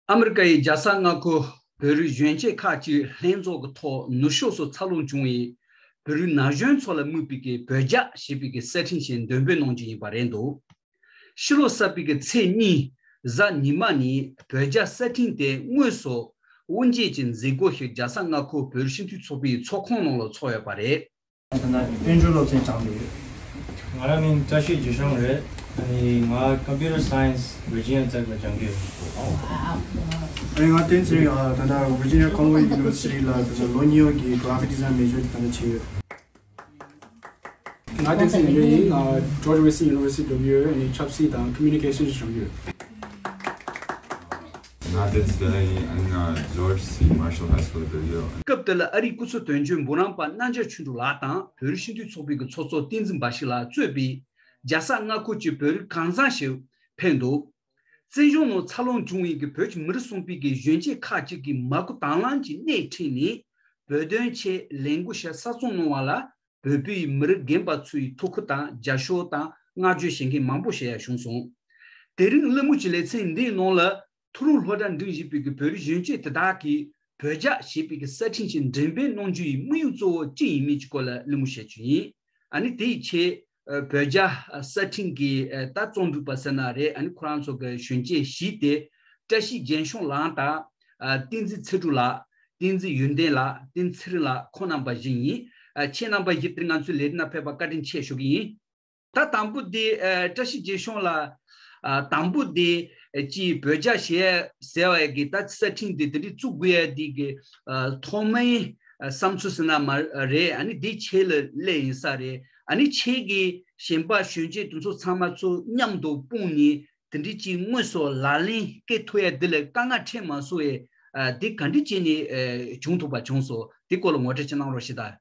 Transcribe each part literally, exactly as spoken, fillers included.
ཨ་མི་རི་ཀ་ཡི་རྒྱལ་ས་མངའ་ཁུལ་བོད་རིགས་གཞོན་སྐྱེས་ཁག་ཅིག་ལྷན་ཚོགས་ཀྱི་ཐོག་ནུབ་ཕྱོགས་སུ་འཚར་ལོངས་བྱུང་བའི་བོད་རིགས་ན་གཞོན་ཚོ་ལ་དམིགས་པའི་གི་བོད་རྒྱ་ཞེས་པའི་གི་གསར་འཕྲིན་ཞིག་འདོན་སྤེལ་གནང་རྒྱུ་ཡིན་པ་རེད་འདུག་ཕྱི་ལོ་གསར་པའི་གི་ཚེས་གཉིས་གཟའ་ཉི་མ་ནས་བོད་རྒྱ་གསར་འཕྲིན་དེ་དངོས་སུ་དབུ་འབྱེད་ཀྱི་མཛད་སྒོ་ཞིག་རྒྱལ་ས་མངའ་ཁུལ་བོད་རིགས་སྤྱི་འཐུས་ཚོགས་པའི་ཚོགས་ཁང་ནང་ལ་ཚོགས་ཡོད་པ་རེད། ད་ལྟ་དཔལ་འབྱོར་སློབ་ཚན་སྦྱངས་བསྡད་ཡོད། ང་རང་མིང་བཀྲ་ཤིས་རྗེ་གཤོང་རེད། ཨ་ནི་ང་Computer Science Virginia Tech ལ་སྦྱང་གི་ཡོད། ཨ་ནི་ང་བསྟན་ཚེ་རིང་ཨ་ད་ལྟ་Virginia Conway University ལ་ད་ལྟ་ལོ་གཉིས་ཡོད་ཀྱི་Graphic Design major ད་ལྟ་བྱས་ཡོད། ང་བསྟན་ཚེ་རིང་ཡིན། ང་George Washington University འགྲོ་གི་ཡོད། ཨ་ནི་ཆབ་སྲིད་དང་Communication སྦྱང་གི་ཡོད། ང་བསྟན་ཚེ་རིང་ཡིན། ཨ་ནི་ང་George C Marshall High School འགྲོ་གི་ཡོད། སྐབས་དེ་ལ་ཨ་རིའི་སྐུ་ཚབ་དོན་གཅོད་འབུམ་རམས་པ་རྣམ་རྒྱལ་ཆོས་གྲུབ་ལགས་དང་བོད་རིགས་སྤྱི་འཐུས་ཚོགས་པའི་གི་ཚོགས་གཙོ་བསྟན་འཛིན་འབའ་ཞིག་ལགས་གཙོས་པའི་རྒྱལ་ས་མངའ་ཁུལ་གྱི་བོད་རིགས་གང་ཚང་ཞིག་ཕེབས་འདུག་བཙན་བྱོལ་ནང་འཚར་ལོངས་བྱུང་བའི་གི་བོད་ཀྱི་མི་རིགས་གསུམ་པའི་གི་གཞོན་སྐྱེས་ཁག་ཅིག་གིས་མ་བསྐུལ་དང་བླངས་ཀྱིས་སྣེ་ཁྲིད་ནས་བོད་དོན་ཆེད་ལས་འགུལ་ཞིག་གསར་རྩོམ་གནང་བ་ལ་བོད་པའི་མི་རིགས་རྒན་པ་ཚོས་ཐུགས་ཁུར་དང་རྒྱབ་སྐྱོར་དང་བསྔགས་བརྗོད་བྱེད་མཁན་མང་པོ་ཞིག་ཡང་བྱུང་སོང་། དེ་རིང་གླེང་མོལ་གྱི་ལེ་ཚན་འདིའི་ནང་ལ་ཐུ་རུང་སློབ་གྲྭ་འགྲིམ་བཞིན་པའི་གི་བོད་རིགས་གཞོན་སྐྱེས་དེ་དག་གིས་བོད་རྒྱ་ཞེས་པའི་གི་གསར་འཕྲིན་ཞིག་འགྲེམས་སྤེལ་གནང་རྒྱུ་ཡི་དམིགས་ཡུལ་གཙོ་བོ་ཅི་ཡིན་མིན་གྱི་སྐོར་ལ་གླེང་མོལ་བྱ་རྒྱུ་ཡིན། ཨ་ནི་དེ་ཡི་ཆེད་ཨ་བོད་རྒྱ་གསར་འཕྲིན་གྱི་ཨ་ད་རྩོམ་སྒྲིག་པ་ཟེར་ན་རེད། ཨ་ནི་ཁོ་རང་ཚོ་གི་གཞོན་སྐྱེས་བཞི་དེ་བཀྲ་ཤིས་རྒྱན་ཤོང་ལགས་དང་ཨ་བསྟན་འཛིན་ཚེ་སྒྲུབ་ལགས། བསྟན་འཛིན་ཡོན་ཏན་ལགས། བསྟན་འཛིན་ཚེ་རིང་ལགས། ཁོང་རྣམ་པ་བཞི་ཡིན། ཨ་ཁྱེད་རྣམ་པ་བཞི་དེ་ང་ཚོའི་ལས་རིམ་ནང་ཕེབས་པར་བཀའ་དྲིན་ཆེ་ཞུ་གི་ཡིན། ད་དང་པོ་དེ་ཨ་བཀྲ་ཤིས་རྒྱན་ཤོང་ལགས། ཨ་དང་པོ་དེ་ཨ་ཅིག་བོད་རྒྱ་ཞེས་ཟེར་བ་གི་ད་གསར་འཕྲིན་དེ་དེ་འདྲའི་བཙུགས་དགོས་ཡ་དེ་གི་ཨ་ཐོག་མའི་ཨ་བསམ་ཚུལ་ཟེར་ན་མ་རེད། ཨ་ནི་དེ་ཁྱེད་ལ་སླེབས་ཡིན་ས་རེད། ཨ་ནི་ཁྱེད་ཀྱིས་གཞན་པ་གཞོན་སྐྱེས་དེ་ཚོ་ཚང་མ་ཚོ་མཉམ་དུ་སྤུངས་ནས་དེ་འདྲའི་ཅིག་དངོས་སུ་ལག་ལེན་བཀལ་ཐུབ་ཡ་དེ་ལ་དཀའ་ངལ་འཕྲད་མ་སོང་བས་ཨ་དེ་ག་འདྲ་བྱས་ནས་ཨ་བྱུང་ཐུབ་པ་བྱུང་སོང་། དེ་སྐོར་ལ་ངོ་སྤྲོད་ཅིག་གནང་རོགས་ཞེས་དང་།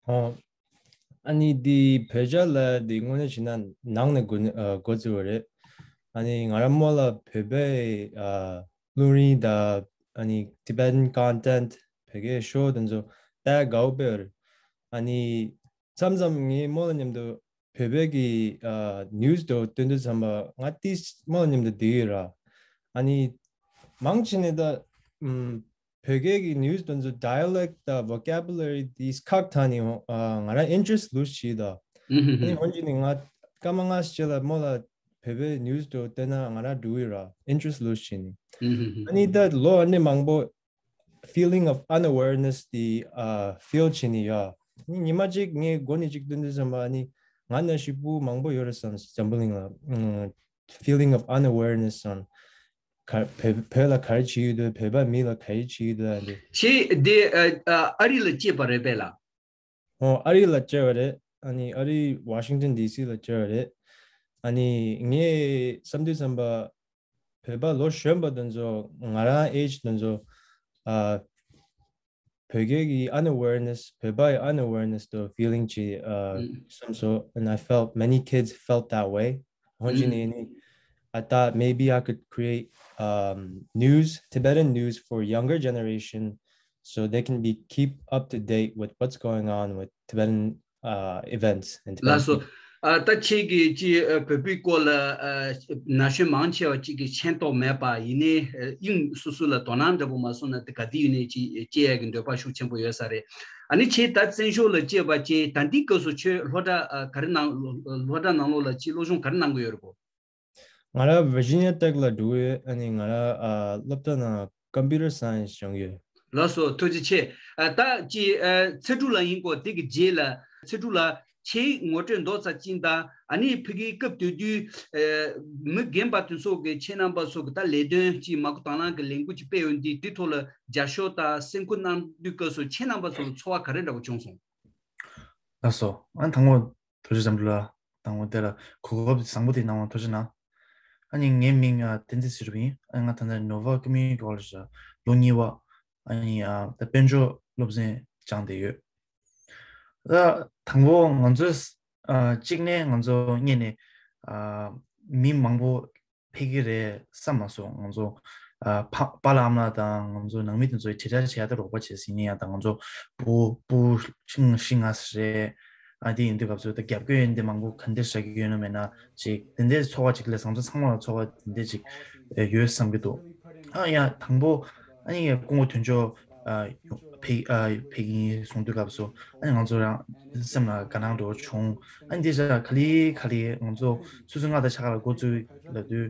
ཨོ། ཨ་ནི་འདི་བོད་རྒྱ་ལ་འདི་དངོས་གནས་བྱས་ན་ནང་ནས་འགོ་ཨ་འགོ་བཙུགས་པ་རེད། ཨ་ནི་ང་རང་རྨོ་ལགས་བོད་པའི་ཨ་རླུང་རིམ་དང་ཨ་ནི་Tibetan content བོད་སྐད་ཤོ་དེ་ཚོ་ལྟ་དགའ་པོ་དཔེ་ཡོད་རེད། ཨ་ནི་མཚམས་མཚམས་ངས་རྨོ་ལགས་མཉམ་དུ་བོད་པའི་གི་ཨ་news དེ་སྟོན་དུས་ཙམ་པ་ང་ཏིས་རྨོ་ལགས་མཉམ་དུ་བསྡད་ཡོད་ར། ཨ་ནི་མང་ཆེ་ནས་ད་ཨམ་བོད་སྐད་ཀྱི་news དེ་ཚོ་dialect དང་vocabulary དེ་ཁག་ཐག་ནས་ཨ་ང་རང་interest lose བྱས་ད། ཨ་ནི་འོན་ཀྱང་ནི་ང་སྐར་མ་ལྔ་ཕྱེད་ལ་རྨོ་ལགས་བོད་པའི་news དེ་བལྟས་ན་ང་རང་འགྲིག་གི་ར། interest lose བྱས་ནས། ཨ་ནི་ད་ལོ་ཨ་ནི་མང་པོ་feeling of unawareness དེ་ཨ་feel བྱས་ནས་ཡོད། ཨ་ནི་ཉི་མ་གཅིག་ངས་སྒོ་ནས་གཅིག་སྟོན་དུས་ཙམ་པ་ཨ་ནི་ང་ན་ཤི་བུ་མང་པོ་ཡོད་རེད་བསམ། འཛམ་བུ་གླིང་ལ་ཨ་feeling of unawareness བསམ། ག་བོད་བོད་ལ་ག་རེ་བྱེད་ཀྱི་འདུག་བོད་པ་མི་ལ་ག་རེ་བྱེད་ཀྱི་འདུག་ཨ་འདི། ཁྱེད་འདི་ཨ་ཨ་ཨ་རི་ལ་སྐྱེས་པ་རེད་པས་ལགས། ཨོ་ཨ་རི་ལ་སྐྱེས་པ་རེད། ཨ་ནི་ཨ་རི་Washington D C ལ་སྐྱེས་པ་རེད། ཨ་ནི་ངས་བསམ་དུས་ཙམ་པ་བོད་པ་ལོ་གཞོན་པ་དེ་ཚོ་ང་རང་age དེ་ཚོ་ཨ་བོད་སྐད་ཀྱི་unawareness བོད་པ་ཡི་unawareness དེ་feeling ཅིག་ཨ་བསམ་སོང་། and I felt many kids felt that way. འོན་ཀྱང་ནི་I thought maybe I could create um, news, Tibetan news for younger generation so they can be keep up to date with what's going on with Tibetan uh, events in Tibet. ལགས་སོ། ཨ་ད་ཁྱེད་ཀྱིས་ཅི་ཨ་བོད་པའི་སྐོར་ལ་ཨ་ན་གཞོན་མང་ཆེ་བ་ཅིག་གིས་མཁྱེན་རྟོགས་མེད་པ་ཡིན་ནའི་ཨ་དབྱིངས་སོ་སོ་ལ་དོ་སྣང་འདྲ་པོ་མ་སོང་ན་དེ་ག་དུས་ཡིན་ནའི་ཅིག་སྐྱེ་ཡག་གི་འདོད་པ་ཤུགས་ཆེན་པོ་ཡོད་ས་རེད། ཨ་ནི་ཁྱེད་ད་བཙན་བྱོལ་ལ་སྐྱེས་པ་ཅིག་ད་ལྟའི་སྐབས་སུ་ཁྱོད་སློབ་གྲྭ་ཨ་ག་རེ་གནང་སློབ་གྲྭ་ནང་ལོགས་ལ་ཅིག་སློབ་སྦྱོང་ག་རེ་གནང་གི་ཡོད་རེད་གོ། ང་རང་Virginia Tech ལ་འགྲོ་གི་ཡོད། ཨ་ནི་ང་རང་ཨ་སློབ་གྲྭ་ནང་Computer Science སྦྱང་གི་ཡོད། ལགས་སོ་ཐུགས་རྗེ་ཆེ། ཨ་ད་ཅི་ཨ་ཚེ་སྒྲུབ་ལགས་ཡིན་གོ། དེ་གི་རྗེས་ལ་ཚེ་སྒྲུབ་ལགས་ཁྱེད་ངོ་སྤྲོད་མདོ་ཙམ་ཅིག་དང་ཨ་ནི་ཕ་གིའི་སྐབས་དེ་དུས་ཨ་མི་རྒན་པ་དེ་ཚོ་གི་ཁྱེད་རྣམ་པ་ཚོ་གི་ད་ལས་དོན་ཅིག་མ་བསྐུལ་དང་བླངས་གི་ལས་འགུལ་ཅིག་སྤེལ་ཡོད་འདི་དེ་ཐོག་ལ་རྒྱབ་སྐྱོར་དང་སེམས་ཁུར་གནང་དུས་སྐབས་སུ་ཁྱེད་རྣམ་པ་ཚོ་ལ་ཚོར་བ་ག་རེ་འདྲ་པོ་བྱུང་སོང་། ལགས་སོ། ཨ་དང་པོ་ཐུགས་རྗེ་བཟང་པོ་ལ་དང་པོ་དེ་ལ་གོ་སྐབས་བཟང་པོ་དེ་གནང་བ་ཐུགས་རྗེ་གནང་། ཨ་ནི་ངའི་མིང་ཨ་བསྟན་འཛིན་ཚེ་སྒྲུབ་ཡིན། ཨ་ང་ད་ལྟ་Nova Community College ལ་ལོ་གཉིས་པ། ཨ་ནི་ཨ་ད་དཔལ་འབྱོར་སློབ་ཚན་སྦྱངས་བསྡད་ཡོད། ད་དང་པོ་ང་ཚོས་ཨ་གཅིག་ནས་ང་ཚོ་སྔོན་ནས་ཨ་མི་མང་པོ་ཕེབས་ཀྱི་རེད་བསམ་མ་སོང་། ང་ཚོ་ཨ་ཕ་པཱ་ལགས་ཨ་མ་ལགས་དང་ང་ཚོ་ནང་མི་དེ་ཚོའི་དྲིལ་བསྒྲགས་བྱེད་ཡ་དེ་རོགས་པ་བྱེད་ཟིན་ཡིན་ཡང་དང་། ང་ཚོ་བུ་བུ་ཆུང་བཞི་ལྔ་རེད། ཨ་དེ་ཡིན་དུས་སྐབས་སུ་ད་རྒྱབ་སྐྱོར་ཡིན་དེ་མང་པོ་ག་འདྲ་བྱ་གི་ཡོད་ན་མེད་ན་ཅིག་དེ་འདྲའི་ཚོར་བ་ཅིག་སླེབས་སོང་། ང་ཚོ་ཚང་མ་ལ་ཚོར་བ་དེ་འདྲ་ཅིག་ཡོད་བསམ་གྱི་འདུག་ཨ་ཡ་དང་པོ་ཨ་ནི་སྐུ་ངོ་དོན་གཅོད་ཨ་ཕེབས་ཨ་ཕེབས་ཀྱིན་སོང་དུས་སྐབས་སུ་ཨ་ནི་ང་ཚོ་རང་སེམས་ལ་དགའ་སྣང་འདྲ་བོ་བྱུང་། ཨ་ནི་འདི་ཚོ་ག་ལེ་ག་ལེ་ང་ཚོ་སོ་སོའི་མངའ་བདག་ཆགས་ལ་འགོ་བཙུགས་ལབ་དུས་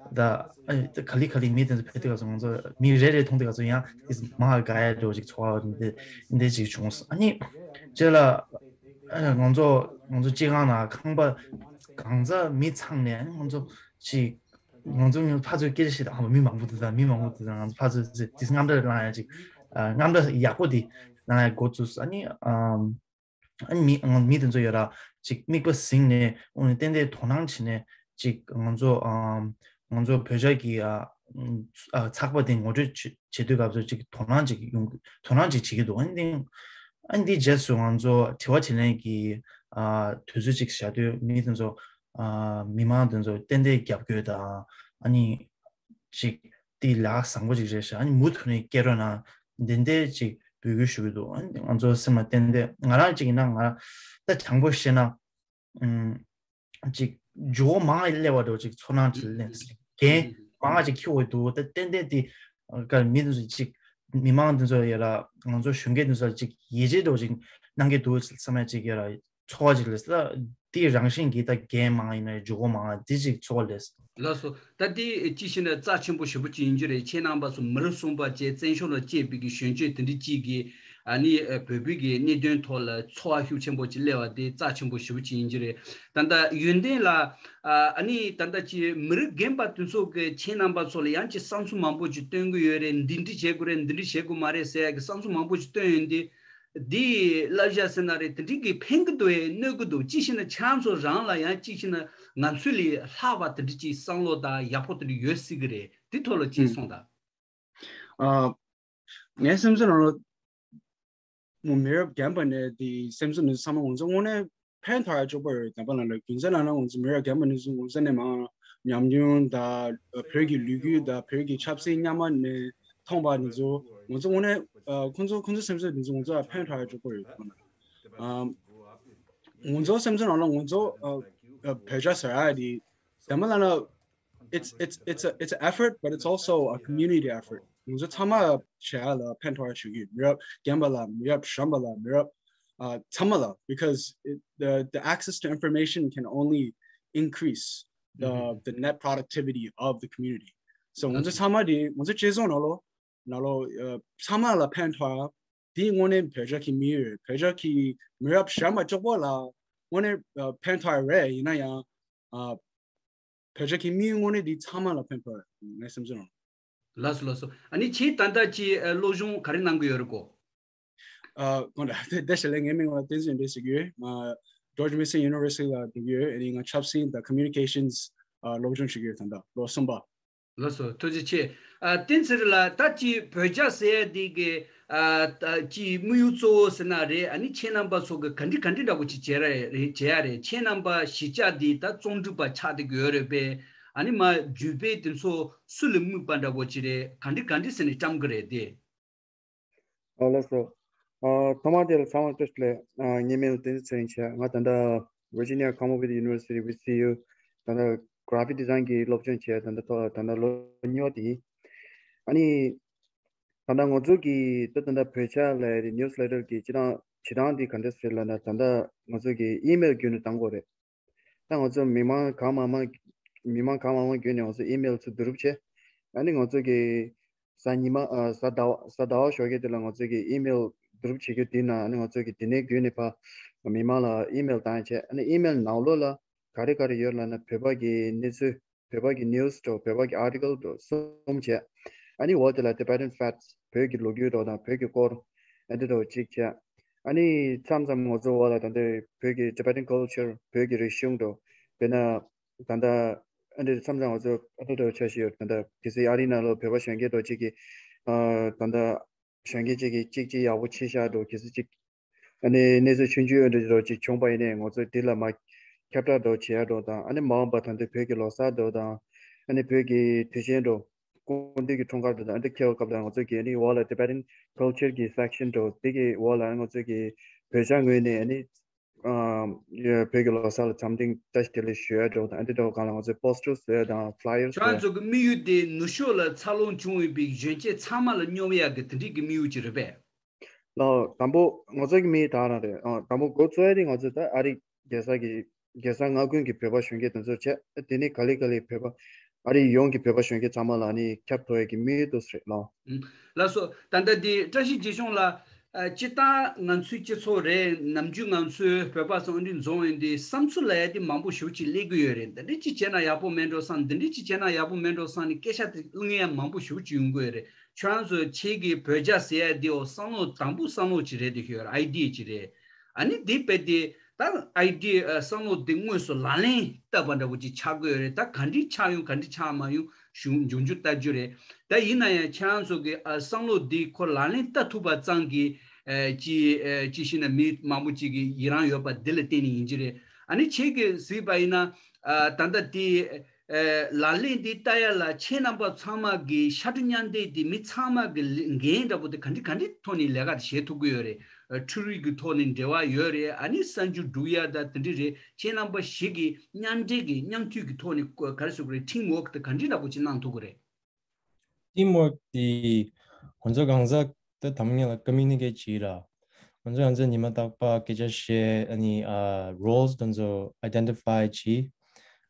ད་ཨ་ནི་ག་ལེ་ག་ལེ་མི་དེ་ཚོ་ཕེབས་དུས་སྐབས་སུ་ང་ཚོ་མི་རེ་རེ་མཐོང་དུས་སྐབས་སུ་ཡང་ཨིས་མ་དགའ་ཡ་འདྲ་བོ་ཅིག་ཚོར་བ་འདི་འདི་ཅིག་བྱུང་། ཨ་ནི་རྗེས་ལ་ཨ་ནི་ང་ཚོ་ང་ཚོ་སྤྱི་ཁང་ནང་ཁང་པ་གང་ཚ་མི་ཚང་ནས་ཨ་ནི་ང་ཚོ་ཅིག་ང་ཚོ་ངའི་ཕ་ཚོས་སྐད་ཆ་བཤད་དང་ཨ་མི་མང་པོ་འདུག་ད་མི་མང་པོ་འདུག་ད་ང་ཚོ་ཕ་ཚོས་ཟེར་དེ་དངངས་སྐྲག་ལངས་ཡ་ཅིག་ཨ་དངངས་སྐྲག་ཡག་པོ་དེ་ལངས་ཡ་འགོ་བཙུགས། ཨ་ནི་ཨམ་ཨ་ནི་མི་ང་མི་དེ་ཚོ་ཡོད་ར་ཅིག་དམིགས་པ་ཟིན་ནས་འོ་ནི་ཏན་ཏན་དོ་སྣང་བྱས་ནས་ཅིག་ང་ཚོ་ཨམ་ང་ཚོ་བོད་ཇ་གི་ཨ་ཨ་ཚགས་པར་དེ་ངོ་སྤྲོད་བྱེད་བྱེད་དུས་སྐབས་སུ་ཅིག་དོ་སྣང་ཅིག་ཡོང་དོ་སྣང་ཅིག་བྱེད་ཀྱི་འདུག་ཨ་ནི་ཨ་ནི་འདིའི་རྗེས་སུ་ང་ཚོ་དྲི་བ་དྲིས་ལན་གྱི་ཨ་དུས་ཚོད་ཅིག་བཞག་དུས་མི་དེ་ཚོ་ཨ་མི་མང་དེ་ཚོ་ཏན་ཏན་རྒྱབ་སྐྱོར་དང་ཨ་ནི་ཅིག་དེ་ལག་བཟང་པོ་ཅིག་རེད་ཤག་ཨ་ནི་མུ་མཐུད་ནས་སྐྱེལ་རོགས་གནང་། འདི་འདྲ་ཅིག་འབོད་སྐུལ་ཞུ་གི་འདུག་ཨ་ནི་ང་ཚོ་སེམས་ལ་ཏན་ཏན་ང་རང་ཅིག་ཡིན་ན་ང་རང་ད་དྲང་པོ་བཤད་ན་ཨུམ་ཅིག་འཇུག་སྒོ་མང་ང་སླེབས་པ་འདྲ་ཅིག་ཚོར་སྣང་ཅིག་སླེབས། འགན་མང་ང་ཅིག་འཁྱེར་འོས་འདུག་ད་ཏན་ཏན་དེ་ག་མི་དེ་ཚོ་ཅིག་མི་མང་དེ་ཚོ་ཡ་ལ་ང་ཚོ་གཞོན་སྐྱེས་དེ་ཚོ་ཅིག་ཡིད་ཆེས་འདྲ་ཅིག་གནང་གི་འདུག་བསམ་ཡ་ཅིག་ཡ་ལ་ཚོར་བ་ཅིག་སླེབས། ད་དེ་རང་བཞིན་གྱིས་ད་འགན་མང་ཡིན་ན་འཇུག་སྒོ་མང་དེ་ཅིག་ཚོར་བ་སླེབས། ལགས་སོ། ད་དེ་ཅི་ཞིག་ན་རྩ་ཆེན་པོ་ཞེ་པོ་ཅིག་ཡིན་རྒྱུ་རེད། ཁྱེད་རྣམ་པ་ཚོ་མི་རབས་གསུམ་པ་བཅས་བཙན་བྱོལ་ལ་སྐྱེས་པའི་གི་གཞོན་སྐྱེས་དེ་འདྲ་ཅིག་གིས་ཨ་ནི་བོད་པའི་གི་གནད་དོན་ཐོག་ལ་ཚོར་བ་ཤུགས་ཆེན་པོ་ཅིག་སླེབས་པ་དེ་རྩ་ཆེན་པོ་ཞེ་པོ་ཅིག་ཡིན་རྒྱུ་རེད། ད་ལྟ་ཡོན་ཏན་ལགས་ཨ་ནི་ད་ལྟ་ཅི་མི་རབས་རྒན་པ་དེ་ཚོ་གི་ཁྱེད་རྣམ་པ་ཚོ་ལ་ཡང་ཅི་བསམ་ཚུལ་མང་པོ་ཅིག་སྟོན་གི་ཡོད་རེད། འདི་འདྲ་བྱེད་དགོས་རེད། འདི་འདྲ་བྱེད་དགོས་མ་རེད་ཟེར་ཡ་གི་བསམ་ཚུལ་མང་པོ་ཅིག་སྟོན་ཡོང་དུས། འདི་བསླབ་བྱ་ཟེར་ན་རེད། དེ་འདྲའི་གི་ཕན་གི་འདུག་ཨེ་གནོད་གི་འདུག་ཅི་ཞིག་ན་ཁྱེད་ཚོ་རང་ལ་ཡང་ཅི་ཞིག་ན་ང་ཚོ་ལས་ལྷག་པ་དེ་འདྲ་ཅིག་བསམ་བློ་དང་ཡག་པོ་དེ་འདྲ་ཡོད་སྲིད་གི་རེད། དེ་ཐོག་ལ་ཅིག་གསུངས་དང་། ཨ། ངའི་སེམས་ཚོར་ནང་ལ་མི་རབས་རྒན་པ་ནས་དེ་སེམས་ཚོར་ནས་ཚང་མ་ང་ཚོ་དངོས་གནས་ཕན་ཐོགས་ཡ་ལྕོགས་པོ་རེད། དམ་པ་ལ་ལ་རྒྱུ་མཚན་ལ་ན་ང་ཚོ་མི་རབས་རྒན་པ་ནས་ང་ཚོ་ནས་མང་ཉམས་མྱོང་དང་བོད་ཀྱི་ལོ་རྒྱུས་དང་བོད་ཀྱི་ཆབ་སྲིད་སྔ་མ་ནས་མཐོང་བ་ནས་ཚོ་ང་ཚོ་དངོས་གནས་ཁོང་ཚོ་ཁོང་ཚོ་སེམས་ཚོར་ནས་ཚོ་ང་ཚོ་ལ་ཕན་ཐོགས་ཡ་ལྕོགས་པོ་རེད། ང་ཚོ་སེམས་ཚོར་ནང་ལ་ང་ཚོ་བོད་ཇ་ཟེར་ཡ་དེ་དམ་པ་ལ་ལ it's it's it's a, it's an effort, but it's also a community effort. ང་ཚོ་ཚང་མ་བྱེད་ཡ་ལ་ཕན་ཐོགས་ཡ་ཞུ་གི་ཡོད། མི་རབས་རྒན་པ་ལ་མི་རབས་གཞོན་པ་ལ་མི་རབས་ཨ་ཚང་མ་ལ། Because it, the the access to information can only increase the the net productivity of the community. So ང་ཚོ་ཚང་མ་དེ་ང་ཚོ་བཅས་ཚོང་ནང་ལོ་ནང་ལོ་ཨ་ཚང་མ་ལ་ཕན་ཐོགས་ཡ་དེ་དངོས་གནས་བོད་ཇ་གི་མི་ཡོད། བོད་ཇ་གི་མི་རབས་གཞོན་པ་ལྕོགས་པོ་ལ་དངོས་གནས་ཨ་ཕན་ཐོགས་ཡ་རེད། ཡིན་ན་ཡང་ཨ། བོད་ཇ་གི་མི་དངོས་གནས་འདི་ཚང་མ་ལ་ཕན་ཐོགས་ངའི་སེམས་ཚོར་ནང་། ལགས་སོ་ལགས་སོ། ཨ་ནི་ཁྱེད་ད་ལྟ་ཅི་ཨ་སློབ་སྦྱོང་ག་རེ་གནང་གི་ཡོད་རེད་གོ། ཨ་དགོངས་དག་དེ་དེ་ཞལ་ལས་ངའི་མིང་ལ་བསྟན་འཛིན་ཡོན་ཏན་ཟེར་གྱི་ཡོད། ང་George Mason University ལ་འགྲོ་གི་ཡོད། ཨ་ནི་ང་ཆབ་སྲིད་དང་Communications ཨ་སློབ་སྦྱོང་བྱེད་ཀྱི་ཡོད་ད་ལྟ་ལོ་གསུམ་པ། ལགས་སོ་ཐུགས་རྗེ་ཆེ། ཨ་བསྟན་འཛིན་ལགས་ད་ཅི་བོད་ཇ་ཟེར་ཡ་འདི་གི་ཨ་ད་ཅི་དམིགས་ཡུལ་གཙོ་བོ་ཟེར་ན་རེད། ཨ་ནི་ཁྱེད་རྣམ་པ་ཚོ་གི་ག་འདྲི་ག་འདྲི་འདྲ་པོ་ཅིག་བྱེད་ར་རེད་བྱེད་ཡ་རེད། ཁྱེད་རྣམ་པ་གཞིས་ཆགས་འདི་ད་རྩོམ་སྒྲིག་པ་ཆགས་བསྡད་ཀྱི་ཡོད་རེད་པས། ཨ་ནི་མ་བརྒྱུད་སྤེལ་དེ་ཚོ་སུ་ལ་དམིགས་པ་འདྲ་པོ་ཅིག་རེད། ག་འདྲི་ག་འདྲི་ཟེར་ནས་བཀྲམ་གི་རེད་དེ། ཨ་ལགས་སོ། ཨ་ཐོག་མ་དེ་ལ་ཚང་མ་བཀྲ་ཤིས་བདེ་ལེགས། ཨ་ངའི་མིང་ལ་བསྟན་འཛིན་ཚེ་རིང་བྱས། ང་ད་ལྟ་Virginia Commonwealth University V C U ད་ལྟ་Graphic Design གི་སློབ་སྦྱོང་བྱས། ད་ལྟ་ཐོག་ད་ལྟ་ལོ་གཉིས་པ་དེ་ཡིན། ཨ་ནི་ད་ལྟ་ང་ཚོ་གི་ད་ད་ལྟ་བོད་ཇ་ལབ་ཡ་དེ་Newsletter གི་སྤྱི་བཏང་བྱེད་སྟངས་དེ་ག་འདྲ་ཟེར་ལབ་ན། ད་ལྟ་ང་ཚོ་གི་email བརྒྱུད་ནས་བཏང་དགོས་རེད། ད་ང་ཚོ་མི་མང་གང་མང་མང་མི་མང་གང་མང་མང་བརྒྱུད་ནས་ང་ཚོ་email ཚོ་བསྡུ་རུབ་བྱས། ཨ་ནི་ང་ཚོ་གི་གཟའ་ཉི་མ་ཨ་གཟའ་ཟླ་བ་གཟའ་ཟླ་བ་ཞོགས་ཀས་དེ་ལ་ང་ཚོ་གི་email བསྡུ་རུབ་བྱེད་རྒྱུ་དེ་ན། ཨ་ནི་ང་ཚོ་གི་དེ་ནས་བརྒྱུད་ནས་ཕར་མི་མང་ལ་email བཏང་བྱས། ཨ་ནི་email ནང་ལོགས་ལ་ག་རེ་ག་རེ་ཡོད་ལབ་ན། བོད་པ་གི་གནས་ཚུལ། བོད་པ་གི་news འདྲ། བོད་པ་གི་article འདྲ་གསུམ་བྱས། ཨ་ནི་འོག་དེ་ལ་Tibetan facts བོད་ཀྱི་ལོ་རྒྱུས་འདྲ་དང་བོད་ཀྱི་སྐོར་ཨ་འདི་འདྲ་གཅིག་བྱས། ཨ་ནི་མཚམས་མཚམས་ང་ཚོ་འོག་ལ་ད་ལྟ་བོད་ཀྱི་Tibetan culture བོད་ཀྱི་རིག་གཞུང་འདྲ། དཔེར་ན་ད་ལྟ་ཨ་འདི་མཚམས་མཚམས་ང་ཚོ་ཨ་འདི་འདྲ་འཆར་གཞི་ཡོད། ད་ལྟ་གལ་སྲིད་ཨ་རི་ནང་ལ་བོད་པ་གཞོན་སྐྱེས་འདྲ་གཅིག་གིས་ཨ་ད་ལྟ་གཞོན་སྐྱེས་གཅིག་གིས་གཅིག་གཅིག་ཡག་པོ་ཕྱེ་བཞག་འདྲ། གལ་སྲིད་གཅིག་ཨ་ནི་གནས་ཚུལ་ཆུང་ཆུང་འདྲ་འདྲ་ཅིག་བྱུང་པ་ཡིན་ནའི་ང་ཚོས་འདི་ལ་མར་ཁྱབ་བསྒྲགས་འདྲ་བྱེད་ཡ་འདྲ་དང་། ཨ་ནི་མ་འོངས་པ་ད་ལྟ་བོད་ཀྱི་ལོ་གསར་འདྲ་དང་། ཨ་ནི་བོད་ཀྱི་དུས་ཆེན་འདྲ། སྐུ་མདུན་གྱི་འཁྲུངས་སྐར་འདྲ་དང་། ཨ་ནི་འཁེལ་བའི་སྐབས་ལ་ང་ཚོས་ཀྱི་ཨ་ནི་འོག་ལ་Tibetan culture གྱི་section འདྲ་འདི་གི་འོག་ལ་ང་ཚོས་ཀྱི་བོད་ཇ་ངོས་ནས་ཨ་ནི་ ཨ་བོད་ཀྱི་ལོ་གསར་ལ་འཚམས་འདྲི་བཀྲ་ཤིས་བདེ་ལེགས་ཞུ་ཡ་འདྲ་བོ་དང་། ཨ་འདི་འདྲ་བོ་སྒང་ལ་ང་ཚོས་པོ་སི་ཊར་བཟོ་ཡ་དང་ཕ་ལ་ཡར་བཟོ་ཁྱོད་རང་ཡ། ཚོ་གི་དམིགས་ཡུལ་དེ་ནུབ་ཕྱོགས་ལ་འཚར་ལོངས་བྱུང་ཡོད་པའི་གཞོན་སྐྱེས་ཚང་མ་ལ་སྙོབ་ཡ་གི་དེ་འདྲའི་གི་དམིགས་ཡུལ་ཅིག་རེད་པས། ལགས། དང་པོ་ང་ཚོ་གི་དམིགས་ཡུལ་དེ་རང་རེད། ཨ་དང་པོ་འགོ་བཙུགས་ཡ་དེ་ང་ཚོས་ད་ཨ་རི་རྒྱལ་ས་གི་རྒྱལ་ས་མངའ་ཁུལ་གྱི་བོད་པ་གཞོན་སྐྱེས་དེ་ཚོར་བྱས། དེ་ནས་ག་ལེ་ག་ལེ་བོད་པ་ཨ་རི་ཡོངས་ཀྱི་བོད་པ་གཞོན་སྐྱེས་ཚང་མ་ལ་ནི་ཁྱབ་ཐུབ་ཡ་གི་དམིགས་ཡུལ་དེ་རེད་ལགས། ཨུམ། ལགས་སོ། ད་ལྟ་འདི་བཀྲ་ཤིས་རྗེ་གཞུང་ལ། ཨ་སྤྱིར་བཏང་ང་ཚོའི་སྤྱི་ཚོགས་རེད། ནམ་རྒྱུན་ང་ཚོའི་བོད་པ་ཚོ་འདི་འཛོམས་ཡོད་འདི་བསམ་ཚུལ་ལབ་ཡ་དེ་མང་པོ་ཞེ་པོ་ཅིག་སླེབས་ཀྱི་ཡོད་རེད། འདི་འདྲ་ཅིག་བྱས་ན་ཡག་པོ་མེད་འགྲོ་བསམ། འདི་འདྲ་ཅིག་བྱས་ན་ཡག་པོ་མེད་འགྲོ་བསམ་ནས་སྐད་ཆ་དེ་གླེང་ཡ་མང་པོ་ཞེ་པོ་ཅིག་ཡོང་གི་ཡོད་རེད། ཁྱོད་རང་ཚོ་ཁྱེད་ཀྱི་བོད་རྒྱ་ཟེར་ཡ་དེའོ་བསམ་བློ་དང་པོ་བསམ་བློ་ཅིག་རེད་དེ་ཤོད་ཨའི་ཌི་ཡ་ཅིག་རེད། ཨ་ནི་དེ་དཔེ་དེ་ད་ཨའི་ཌི་ཡ་བསམ་བློ་དེ་དངོས་སུ་ལག་ལེན་བསྟར་བ་འདྲ་བོ་ཅིག་ཆགས་ཀྱི་ཡོད་རེད། ད་ག་འདྲའི་ཆགས་ཡོང་ག་འདྲའི་ཆགས་མ་ཡོང་ཞུ་འཇུག་འཇུག་ལྟ་རྒྱུ་རེད། ད་ཡིན་ན་ཡང་ཁྱེད་རང་ཚོ་གི་ཨ་བསམ་བློ་དེ་ཁོ་ལག་ལེན་བསྟར་ཐུབ་པ་ཙམ་གྱིས་ཨ་ཅི་ཨ་ཅི་ཞིག་ན་མི་མང་པོ་ཅིག་གི་ཡི་རང་ཡོད་པ་དེ་ལ་བརྟེན་ནས་ཡིན་གྱི་རེད། ཨ་ནི་ཁྱེད་ཀྱིས་གཟིགས་པ་ཡིན་ན་ཨ་ད་ལྟ་དེ། ཨ་ལག་ལེན་འདི་ལྟ་ཡ་ལ་ཁྱེད་རྣམ་པ་ཚང་མ་གི་ཤ་དྲི་མཉམ་འདེགས་འདི་མི་ཚང་མ་གི་ལ་འགན་འདྲ་པོ་དེ་ག་འདྲ་ག་འདྲ་ཐོག་ནས་ལས་ཀ་དེ་བྱེད་ཐུབ་ཀྱི་ཡོད་རེད། ཨ་འཕྲུལ་རིག་གི་ཐོག་ནས་འབྲེལ་བ་ཡོད་རེད། ཨ་ནི་གསར་འགྱུར་སྒྲུག་ཡ་ད་དེ་འདྲ་རེད། ཁྱེད་རྣམ་པ་ཞིག་གི་མཉམ་འབྲེལ་གི་མཉམ་མཐུད་ཀྱི་ཐོག་ནས་ག་རེ་ཟེར་དགོས་རེད། ཊིམ་ཝོག་དེ་ག་འདྲ་འདྲ་པོ་ཅིག་གནང་ཐུབ་ཀྱི་རེད། ཊིམ་ཝོག་དེ་ཁོང་ཚོ་གང་ཟག་དེ་དམ་ངེས་ལ་ཀ་མུ་ནི་ཀེཊ་བྱེད་ར། ང་ཚོ་ང་ཚོ་ཉི་མ་རྟག་པར་སྐད་ཆ་བཤད། ཨ་ནི་ཨ་རོལ་སི་དེ་ཚོ་ཨའི་ཌེན་ཊི་ཕའི་བྱེད།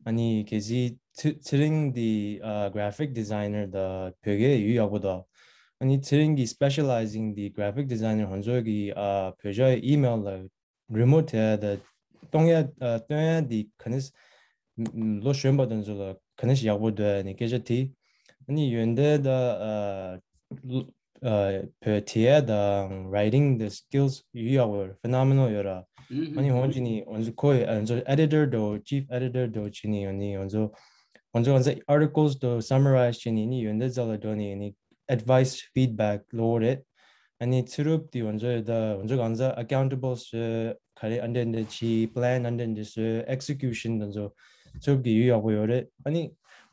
ཨ་ནི་གལ་སྲིད་ཚེ་ཚེ་རིང་འདི་ཨ་གྷ་ར་ཕིག་ཌི་ཛའི་ནར་དང་བོད་སྐད་ཡོད་ཡག་པོ་འདུག་ཨ་ནི་ཚེ་རིང་གི་སི་པེ་ཤ་ལའི་ཛིང་འདི་གྷ་ར་ཕིག་ཌི་ཛའི་ནར་ང་ཚོ་གི་ཨ་བོད་ཇ་ཨི་མེལ་ལ་རི་མོ་དེ་དང་སྟོན་ཡ་ཨ་སྟོན་ཡ་འདི་ག་ནས་ལོ་གཞོན་པ་དེ་ཚོ་ལ་ག་ནས་ཡག་པོ་འདུག་ཨ་ནི་སྐད་ཆ་དྲིས། ཨ་ནི་ཡོན་ཏན་དང་ཨ་བོད་དེ་དང་རའི་ཊིང་དང་སི་ཀིལ་སི་ཡོད་ཡག་པོ་ཕེ་ནོ་མེ་ནལ་ཡོད་ར། ཨ་ནི་ཧོན་ཅི་ནི་ང་ཚོ་ཁོ་ཡི་ང་ཚོ་ཨེ་ཌི་ཊར་དོ་ཅིཕ་ཨེ་ཌི་ཊར་དོ་ཅི་ནི་ཡོད་ནི་ང་ཚོ་ང་ཚོ་ང་ཚོ་ཨར་ཊི་ཀལ་སི་དོ་སམ་མ་རའི་ཛི་ཅི་ནི་ནི་ཡོན་ཏན་རྩ་ལ་འགྲོ་ནི་ནི་ཨེཌ་ཝའི་སི་ཕིཌ་བེག་ལོ་རེད། ཨ་ནི་ཚེ་རུབ་དེ་ང་ཚོ་ཡོད་ད་ང་ཚོ་གང་ཚ་ཨ་ཀའུན་ཊེ་བལ་སི་ག་རེ་ཨ་འདྲ་འདྲ་ཅི་པི་ལན་ཨ་འདྲ་འདྲ་སི་ཨེག་སི་ཀིའུ་ཤན་དེ་ཚོ་ཚུབ་ཀྱི་ཡོད་ཡག་པོ་ཡོད་རེད། ཨ་ནི་